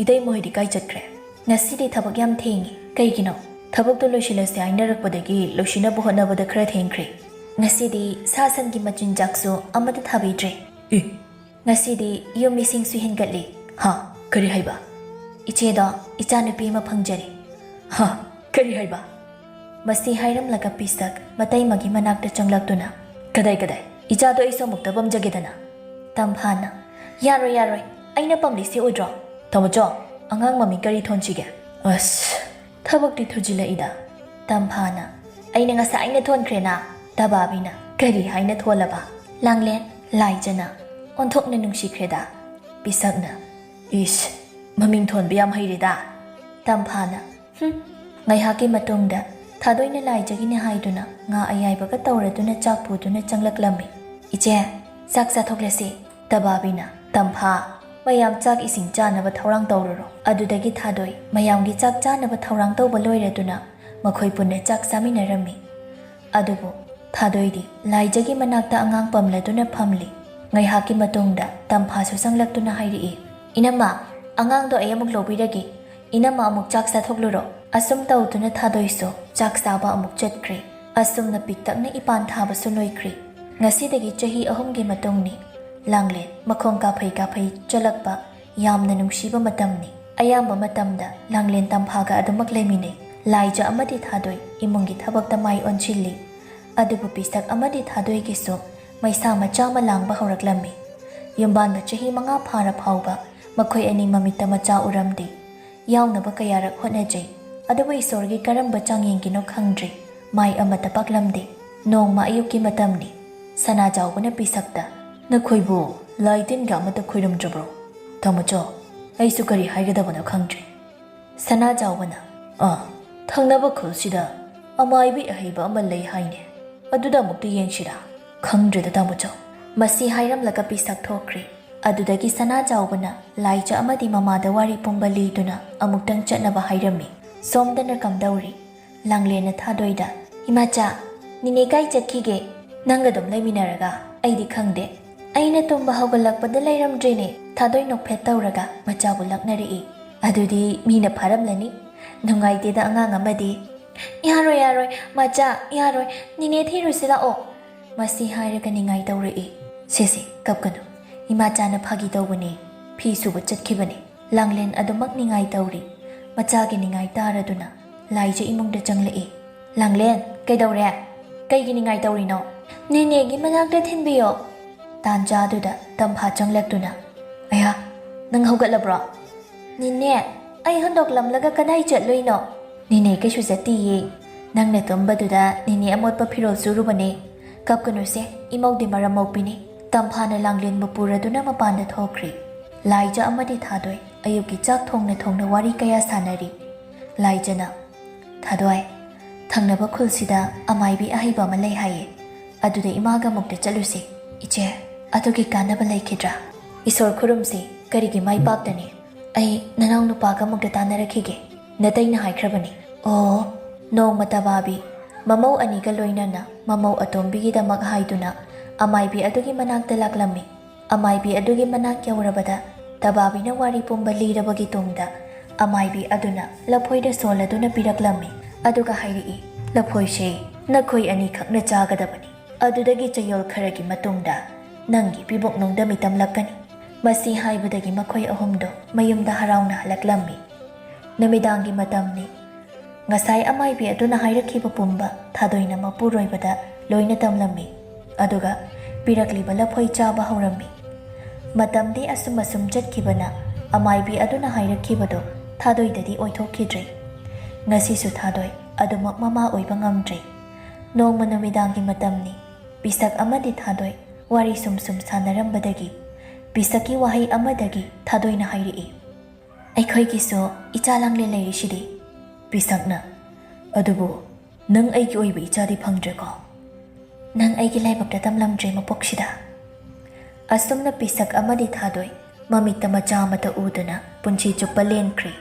ꯏꯇꯩꯃ ꯍꯣꯏꯗꯤ ꯀꯥꯏ ꯆꯠꯈ꯭ꯔꯦ?" "ꯉꯁꯤꯗꯤ ꯊꯕꯛ ꯌꯥꯝ ꯊꯦꯡꯉꯤ꯫ ꯀꯩꯒꯤꯅꯣ?" "ꯊꯕꯛꯇꯣ ꯂꯣꯏꯁꯤꯜꯂꯁꯦ ꯍꯥꯏꯅꯔꯛꯄꯗꯒꯤ ꯂꯣꯏꯁꯤꯟꯅꯕ ꯍꯣꯠꯅꯕꯗ ꯈꯔ ꯊꯦꯡꯈ꯭ꯔꯦ꯫ ꯉꯁꯤꯗꯤ ꯁꯥ ꯁꯟꯒꯤ ꯃꯆꯤꯟꯖꯥꯛꯁꯨ ꯑꯃꯠꯇ ꯊꯥꯕꯤꯗ꯭ꯔꯦ꯫" "ꯑꯦ?" "ꯉꯁꯤꯗꯤ ꯌꯨꯝ ꯃꯤꯁꯤꯡꯁꯨ ꯍꯦꯟꯒꯠꯂꯤ꯫" "ꯍꯥ? ꯀꯔꯤ ꯍꯥꯏꯕ?" "ꯏꯆꯦꯗꯣ ꯏꯆꯥꯅꯨꯄꯤ ꯑꯃ ꯐꯪꯖꯔꯦ꯫" "ꯍꯥ? ꯀꯔꯤ ꯍꯥꯏꯕ?" ꯃꯁꯤ ꯍꯥꯏꯔꯝꯂꯒ ꯄꯤꯁꯛ ꯃꯇꯩꯃꯒꯤ ꯃꯅꯥꯛꯇ ꯆꯪꯂꯛꯇꯨꯅ, "ꯀꯗꯥꯏ, ꯀꯗꯥꯏ? ꯏꯆꯥꯗꯣ ꯑꯩꯁꯨ ꯑꯃꯨꯛꯇ ꯄꯝꯖꯒꯦꯗꯅ꯫" ꯇꯝꯐꯥꯅ, "ꯌꯥꯔꯣꯏ, ꯌꯥꯔꯣꯏ, ꯑꯩꯅ ꯄꯝꯂꯤꯁꯤ ꯎꯗ꯭ꯔꯣ?" "ꯇꯥꯃꯣꯆꯧ, ꯑꯉꯥꯡ ꯃꯃꯤꯡ ꯀꯔꯤ ꯊꯣꯟꯁꯤꯒꯦ?" "ꯑꯁ, ꯊꯕꯛꯇꯤ ꯊꯨꯖꯤꯜꯂꯛꯏꯗ꯫" ꯇꯝꯐꯥꯅ, "ꯑꯩꯅ ꯉꯁꯥꯏꯅ ꯊꯣꯟꯈ꯭ꯔꯦꯅ꯫" ꯇꯕꯥꯕꯤꯅ, "ꯀꯔꯤ ꯍꯥꯏꯅ ꯊꯣꯜꯂꯕ?" "ꯂꯥꯡꯂꯦꯟ ꯂꯥꯏꯖꯅ꯫ ꯑꯣꯟꯊꯣꯛꯅ ꯅꯨꯡꯁꯤꯈ꯭ꯔꯦꯗ꯫" ꯄꯤꯁꯛꯅ, "ꯏꯁ, ꯃꯃꯤꯡ ꯊꯣꯟꯕ ꯌꯥꯝ ꯍꯩꯔꯦꯗ꯫" ꯇꯝꯐꯥꯅ, "ꯍꯨꯝ꯫" ꯉꯥꯏꯍꯥꯛꯀꯤ ꯃꯇꯨꯡꯗ ꯊꯥꯗꯣꯏꯅ ꯂꯥꯏꯖꯒꯤꯅꯦ ꯍꯥꯏꯗꯨꯅ ꯉꯥ ꯑꯌꯥꯏꯕꯒ ꯇꯧꯔꯗꯨꯅ ꯆꯥꯛ ꯄꯨꯗꯨꯅ ꯆꯪꯂꯛꯂꯝꯃꯤ꯫ "ꯏꯆꯦ, ꯆꯥꯛ ꯆꯥꯊꯣꯛꯂꯁꯤ꯫" ꯇꯕꯥꯕꯤꯅ, "ꯇꯝꯐꯥ, ꯃꯌꯥꯝ ꯆꯥꯛ ꯏꯁꯤꯡ ꯆꯥꯅꯕ ꯊꯧꯔꯥꯡ ꯇꯧꯔꯨꯔꯣ꯫ ꯑꯗꯨꯗꯒꯤ ꯊꯥꯗꯣꯏ ꯃꯌꯥꯝꯒꯤ ꯆꯥꯛ ꯆꯥꯅꯕ ꯊꯧꯔꯥꯡ ꯇꯧꯕ ꯂꯣꯏꯔꯗꯨꯅ ꯃꯈꯣꯏ ꯄꯨꯟꯅ ꯆꯥꯛ ꯆꯥꯃꯤꯟꯅꯔꯝꯃꯤ꯫ ꯑꯗꯨꯕꯨ ꯊꯥꯗꯣꯏꯗꯤ ꯂꯥꯏꯖꯒꯤ ꯃꯅꯥꯛꯇ ꯑꯉꯥꯡ ꯄꯝꯂꯗꯨꯅ ꯐꯝꯂꯤ꯫ ꯉꯥꯏꯍꯥꯛꯀꯤ ꯃꯇꯨꯡꯗ ꯇꯝꯐꯥꯁꯨ ꯆꯪꯂꯛꯇꯨꯅ ꯍꯥꯏꯔꯛꯏ, "ꯏꯅꯝꯃ, ꯑꯉꯥꯡꯗꯣ ꯑꯩ ꯑꯃꯨꯛ ꯂꯧꯕꯤꯔꯒꯦ꯫ ꯏꯅꯝꯃ ꯑꯃꯨꯛ ꯆꯥꯛ ꯆꯥꯊꯣꯛꯂꯨꯔꯣ꯫" ꯑꯁꯨꯝ ꯇꯧꯗꯨꯅ ꯊꯥꯗꯣꯏꯁꯨ ꯆꯥꯛ ꯆꯥꯕ ꯑꯃꯨꯛ ꯆꯠꯈ꯭ꯔꯦ꯫ ꯑꯁꯨꯝꯅ ꯄꯤꯛꯇꯛꯅ ꯏꯄꯥꯟ ꯊꯥꯕꯁꯨ ꯂꯣꯏꯈ꯭ꯔꯦ꯫ ꯉꯁꯤꯗꯒꯤ ꯆꯍꯤ ꯑꯍꯨꯝꯒꯤ ꯃꯇꯨꯡꯅꯤ꯫ ꯂꯥꯡꯂꯦꯟ ꯃꯈꯣꯡ ꯀꯥꯐꯩ ꯀꯥꯐꯩ ꯆꯠꯂꯛꯄ ꯌꯥꯝꯅ ꯅꯨꯡꯁꯤꯕ ꯃꯇꯝꯅꯤ꯫ ꯑꯌꯥꯝꯕ ꯃꯇꯝꯗ ꯂꯥꯡꯂꯦꯟ ꯇꯝꯐꯥꯒ ꯑꯗꯨꯃꯛ ꯂꯩꯃꯤꯟꯅꯩ꯫ ꯂꯥꯏꯖ ꯑꯃꯗꯤ ꯊꯥꯗꯣꯏ ꯏꯃꯨꯡꯒꯤ ꯊꯕꯛꯇ ꯃꯥꯏ ꯑꯣꯟꯁꯤꯜꯂꯤ꯫ ꯑꯗꯨꯕꯨ ꯄꯤꯁꯛ ꯑꯃꯗꯤ ꯊꯥꯗꯣꯏꯒꯤꯁꯨ ꯃꯩꯁꯥ ꯃꯆꯥ ꯑꯃ ꯂꯥꯡꯕ ꯍꯧꯔꯛꯂꯝꯃꯤ꯫ ꯌꯨꯝꯕꯥꯟꯕ ꯆꯍꯤ ꯃꯉꯥ ꯐꯥꯔ ꯐꯥꯎꯕ ꯃꯈꯣꯏ ꯑꯅꯤ ꯃꯃꯤꯠꯇ ꯃꯆꯥ ꯎꯔꯝꯗꯦ꯫ ꯌꯥꯎꯅꯕ ꯀꯌꯥꯔꯛ ꯍꯣꯠꯅꯖꯩ, ꯑꯗꯨꯕꯨ ꯏꯁꯣꯔꯒꯤ ꯀꯔꯝꯕ ꯆꯥꯡꯌꯦꯡꯒꯤꯅꯣ ꯈꯪꯗ꯭ꯔꯦ, ꯃꯥꯏ ꯑꯃꯠꯇ ꯄꯥꯛꯂꯝꯗꯦ꯫ ꯅꯣꯡꯃ ꯑꯌꯨꯛꯀꯤ ꯃꯇꯝꯅꯤ꯫ ꯁꯅꯥꯖꯥꯎꯕꯅ ꯄꯤꯁꯛꯇ, "ꯅꯈꯣꯏꯕꯨ ꯂꯥꯏ ꯇꯤꯟꯒ ꯑꯃꯠꯇ ꯈꯣꯏꯔꯝꯗ꯭ꯔꯕ꯭ꯔꯣ?" "ꯇꯥꯃꯣꯆꯧ, ꯑꯩꯁꯨ ꯀꯔꯤ ꯍꯥꯏꯒꯗꯕꯅꯣ ꯈꯪꯗ꯭ꯔꯦ꯫" ꯁꯅꯥꯖꯥꯎꯕꯅ, "ꯑꯥ, ꯊꯪꯅꯕ ꯈꯨꯜꯁꯤꯗ ꯑꯃꯥꯏꯕꯤ ꯑꯍꯩꯕ ꯑꯃ ꯂꯩ ꯍꯥꯏꯅꯦ, ꯑꯗꯨꯗ ꯑꯃꯨꯛꯇ ꯌꯦꯡꯁꯤꯔꯥ?" "ꯈꯪꯗ꯭ꯔꯦꯗ, ꯇꯥꯃꯣꯆꯧ꯫" ꯃꯁꯤ ꯍꯥꯏꯔꯝꯂꯒ ꯄꯤꯁꯛ ꯊꯣꯛꯈ꯭ꯔꯦ꯫ ꯑꯗꯨꯗꯒꯤ ꯁꯅꯥꯖꯥꯎꯕꯅ ꯂꯥꯏꯖ ꯑꯃꯗꯤ ꯃꯃꯥꯗ ꯋꯥꯔꯤ ꯄꯨꯝꯕ ꯂꯤꯗꯨꯅ ꯑꯃꯨꯛꯇꯪ ꯆꯠꯅꯕ ꯍꯥꯏꯔꯝꯃꯤ꯫ ꯁꯣꯝꯗꯅ ꯀꯝꯗꯧꯔꯤ? ꯂꯥꯡꯂꯦꯟꯅ ꯊꯥꯗꯣꯏꯗ, "ꯏꯃꯥꯆꯥ, ꯅꯤꯅꯦ ꯀꯥꯏ ꯆꯠꯈꯤꯒꯦ? ꯅꯪꯒ ꯑꯗꯨꯝ ꯂꯩꯃꯤꯟꯅꯔꯒ ꯑꯩꯗꯤ ꯈꯪꯗꯦ꯫ ꯑꯩꯅ ꯇꯨꯝꯕ ꯍꯧꯒꯠꯂꯛꯄꯗ ꯂꯩꯔꯝꯗ꯭ꯔꯦꯅꯦ꯫" ꯊꯥꯗꯣꯏ ꯅꯣꯛꯐꯦꯠ ꯇꯧꯔꯒ ꯃꯆꯥꯕꯨ ꯂꯛꯅꯔꯛꯏ꯫ "ꯑꯗꯨꯗꯤ ꯃꯤꯅ ꯐꯥꯔꯝꯂꯅꯤ꯫ ꯅꯨꯡꯉꯥꯏꯇꯦꯗ ꯑꯉꯥꯡ ꯑꯃꯗꯤ꯫" "ꯌꯥꯔꯣꯏ, ꯌꯥꯔꯣꯏ, ꯃꯥꯆꯥ, ꯌꯥꯔꯣꯏ꯫ ꯅꯤꯅꯦ ꯊꯤꯔꯨꯁꯤ ꯂꯥꯛꯑꯣ꯫" ꯃꯁꯤ ꯍꯥꯏꯔꯒ ꯅꯤꯡꯉꯥꯏ ꯇꯧꯔꯛꯏ꯫ "ꯁꯦ, ꯁꯦ, ꯀꯞꯀꯅꯨ꯫ ꯏꯃꯥꯆꯥꯅ ꯐꯥꯒꯤ ꯇꯧꯕꯅꯦ꯫ ꯐꯤ ꯁꯨꯕ ꯆꯠꯈꯤꯕꯅꯦ꯫" ꯂꯥꯡꯂꯦꯟ ꯑꯗꯨꯃꯛ ꯅꯤꯡꯉꯥꯏ ꯇꯧꯔꯤ꯫ ꯃꯆꯥꯒꯤ ꯅꯤꯡꯉꯥꯏ ꯇꯥꯔꯗꯨꯅ ꯂꯥꯏꯖ ꯏꯃꯨꯡꯗ ꯆꯪꯂꯛꯏ꯫ "ꯂꯥꯡꯂꯦꯟ, ꯀꯩꯗꯧꯔꯦ? ꯀꯩꯒꯤ ꯅꯤꯡꯉꯥꯏ ꯇꯧꯔꯤꯅꯣ?" "ꯅꯦꯅꯦꯒꯤ ꯃꯅꯥꯛꯇ ꯊꯤꯟꯕꯤꯌꯣ꯫" ꯇꯥꯟꯖꯥꯗꯨꯗ ꯇꯝꯐꯥ ꯆꯪꯂꯛꯇꯨꯅ, "ꯑꯌꯥ, ꯅꯪ ꯍꯧꯒꯠꯂꯕ꯭ꯔꯣ?" "ꯅꯦꯅꯦ, ꯑꯩ ꯍꯨꯟꯗꯣꯛꯂꯝꯂꯒ ꯀꯗꯥꯏ ꯆꯠꯂꯨꯏꯅꯣ?" "ꯅꯦꯅꯦ ꯀꯩꯁꯨ ꯆꯠꯇꯤꯌꯦ꯫ ꯅꯪꯅ ꯇꯨꯝꯕꯗꯨꯗ ꯅꯦꯅꯦ ꯑꯃꯣꯠꯄ ꯐꯤꯔꯣꯜ ꯆꯨꯔꯨꯕꯅꯦ꯫ ꯀꯞꯀꯅꯨꯁꯦ, ꯏꯃꯧꯗꯤ ꯃꯔꯝ ꯃꯣꯛꯄꯤꯅꯤ꯫" ꯇꯝꯐꯥꯅ ꯂꯥꯡꯂꯦꯟꯕꯨ ꯄꯨꯔꯗꯨꯅ ꯃꯄꯥꯟꯗ ꯊꯣꯛꯈ꯭ꯔꯤ꯫ ꯂꯥꯏꯖ ꯑꯃꯗꯤ ꯊꯥꯗꯣꯏ ꯑꯌꯨꯛꯀꯤ ꯆꯥꯛ ꯊꯣꯡꯅ ꯊꯣꯡꯅ ꯋꯥꯔꯤ ꯀꯌꯥ ꯁꯥꯟꯅꯔꯤ꯫ ꯂꯥꯏꯖꯅ, "ꯊꯥꯗꯣꯏ, ꯊꯪꯅꯕ ꯈꯨꯜꯁꯤꯗ ꯑꯃꯥꯏꯕꯤ ꯑꯍꯩꯕ ꯑꯃ ꯂꯩ ꯍꯥꯏꯌꯦ꯫ ꯑꯗꯨꯗ ꯏꯃꯥꯒ ꯑꯃꯨꯛꯇ ꯆꯠꯂꯨꯁꯦ꯫" "ꯏꯆꯦ, ꯑꯗꯨꯒꯤ ꯀꯥꯟꯅꯕ ꯂꯩꯈꯤꯗ꯭ꯔꯥ?" "ꯏꯁꯣꯔ ꯈꯨꯔꯨꯝꯁꯤ꯫ "ꯀꯔꯤꯒꯤ ꯃꯥꯏ ꯄꯥꯛꯇꯅꯤ? ꯑꯩ ꯅꯅꯥꯎ ꯅꯨꯄꯥꯒ ꯑꯃꯨꯛꯇ ꯇꯥꯟꯅꯔꯛꯈꯤꯒꯦ꯫ ꯅꯇꯩꯅ ꯍꯥꯏꯈ꯭ꯔꯕꯅꯤ꯫" ꯑꯣ, ꯅꯣꯡꯃ ꯇꯕꯥꯕꯤ ꯃꯃꯧ ꯑꯅꯤꯒ ꯂꯣꯏꯅꯅ ꯃꯃꯧ ꯑꯇꯣꯝꯕꯤꯒꯤꯗꯃꯛ ꯍꯥꯏꯗꯨꯅ ꯑꯃꯥꯏꯕꯤ ꯑꯗꯨꯒꯤ ꯃꯅꯥꯛꯇ ꯂꯥꯛꯂꯝꯃꯤ꯫ ꯑꯃꯥꯏꯕꯤ ꯑꯗꯨꯒꯤ ꯃꯅꯥꯛ ꯌꯧꯔꯕꯗ ꯇꯕꯥꯕꯤꯅ ꯋꯥꯔꯤ ꯄꯨꯝꯕ ꯂꯤꯔꯕꯒꯤ ꯇꯨꯡꯗ ꯑꯃꯥꯏꯕꯤ ꯑꯗꯨꯅ ꯂꯐꯣꯏꯗ ꯁꯣꯜꯂꯗꯨꯅ ꯄꯤꯔꯛꯂꯝꯃꯤ꯫ ꯑꯗꯨꯒ ꯍꯥꯏꯔꯛꯏ, "ꯂꯐꯣꯏꯁꯦ ꯅꯈꯣꯏ ꯑꯅꯤꯈꯛꯅ ꯆꯥꯒꯗꯕꯅꯤ꯫ ꯑꯗꯨꯗꯒꯤ ꯆꯌꯣꯜ ꯈꯔꯒꯤ ꯃꯇꯨꯡꯗ ꯅꯪꯒꯤ ꯄꯤꯕꯨꯛꯅꯨꯡꯗ ꯃꯤꯇꯝꯂꯛꯀꯅꯤ꯫" ꯃꯁꯤ ꯍꯥꯏꯕꯗꯒꯤ ꯃꯈꯣꯏ ꯑꯍꯨꯝꯗꯣ ꯃꯌꯨꯝꯗ ꯍꯔꯥꯎꯅ ꯍꯜꯂꯛꯂꯝꯃꯤ꯫ ꯅꯨꯃꯤꯗꯥꯡꯒꯤ ꯃꯇꯝꯅꯤ꯫ ꯉꯁꯥꯏ ꯑꯃꯥꯏꯕꯤ ꯑꯗꯨꯅ ꯍꯥꯏꯔꯛꯈꯤꯕ ꯄꯨꯝꯕ ꯊꯥꯗꯣꯏꯅ ꯃꯄꯨꯔꯣꯏꯕꯗ ꯂꯣꯏꯅ ꯇꯝꯂꯝꯃꯤ꯫ ꯑꯗꯨꯒ ꯄꯤꯔꯛꯂꯤꯕ ꯂꯐꯣꯏ ꯆꯥꯕ ꯍꯧꯔꯝꯃꯤ꯫ ꯃꯇꯝꯗꯤ ꯑꯁꯨꯝ ꯑꯁꯨꯝ ꯆꯠꯈꯤꯕꯅ ꯑꯃꯥꯏꯕꯤ ꯑꯗꯨꯅ ꯍꯥꯏꯔꯛꯈꯤꯕꯗꯣ ꯊꯥꯗꯣꯏꯗꯗꯤ ꯑꯣꯏꯊꯣꯛꯈꯤꯗ꯭ꯔꯦ꯫ ꯉꯁꯤꯁꯨ ꯊꯥꯗꯣꯏ ꯑꯗꯨꯃꯛ ꯃꯃꯥ ꯑꯣꯏꯕ ꯉꯝꯗ꯭ꯔꯦ꯫ ꯅꯣꯡꯃ ꯅꯨꯃꯤꯗꯥꯡꯒꯤ ꯃꯇꯝꯅꯤ꯫ ꯄꯤꯁꯛ ꯑꯃꯗꯤ ꯊꯥꯗꯣꯏ ꯋꯥꯔꯤ ꯁꯨꯝ ꯁꯨꯝ ꯁꯥꯟꯅꯔꯝꯕꯗꯒꯤ ꯄꯤꯁꯛꯀꯤ ꯋꯥꯍꯩ ꯑꯃꯗꯒꯤ ꯊꯥꯗꯣꯏꯅ ꯍꯥꯏꯔꯛꯏ, "ꯑꯩꯈꯣꯏꯒꯤꯁꯨ ꯏꯆꯥ ꯂꯥꯡꯂꯦ ꯂꯩꯔꯤꯁꯤꯗꯤ꯫" ꯄꯤꯁꯛꯅ, "ꯑꯗꯨꯕꯨ ꯅꯪ ꯑꯩꯒꯤ ꯑꯣꯏꯕ ꯏꯆꯥꯗꯤ ꯐꯪꯗ꯭ꯔꯦꯀꯣ?" "ꯅꯪ ꯑꯩꯒꯤ ꯂꯥꯏꯕꯛꯇ ꯇꯝꯂꯝꯗ꯭ꯔꯦ ꯃꯄꯣꯛꯁꯤꯗ꯫" ꯑꯁꯨꯝꯅ ꯄꯤꯁꯛ ꯑꯃꯗꯤ ꯊꯥꯗꯣꯏ ꯃꯃꯤꯠꯇ ꯃꯆꯥ ꯑꯃꯠꯇ ꯎꯗꯅ ꯄꯨꯟꯁꯤ ꯆꯨꯞꯄ ꯂꯦꯟꯈ꯭ꯔꯦ꯫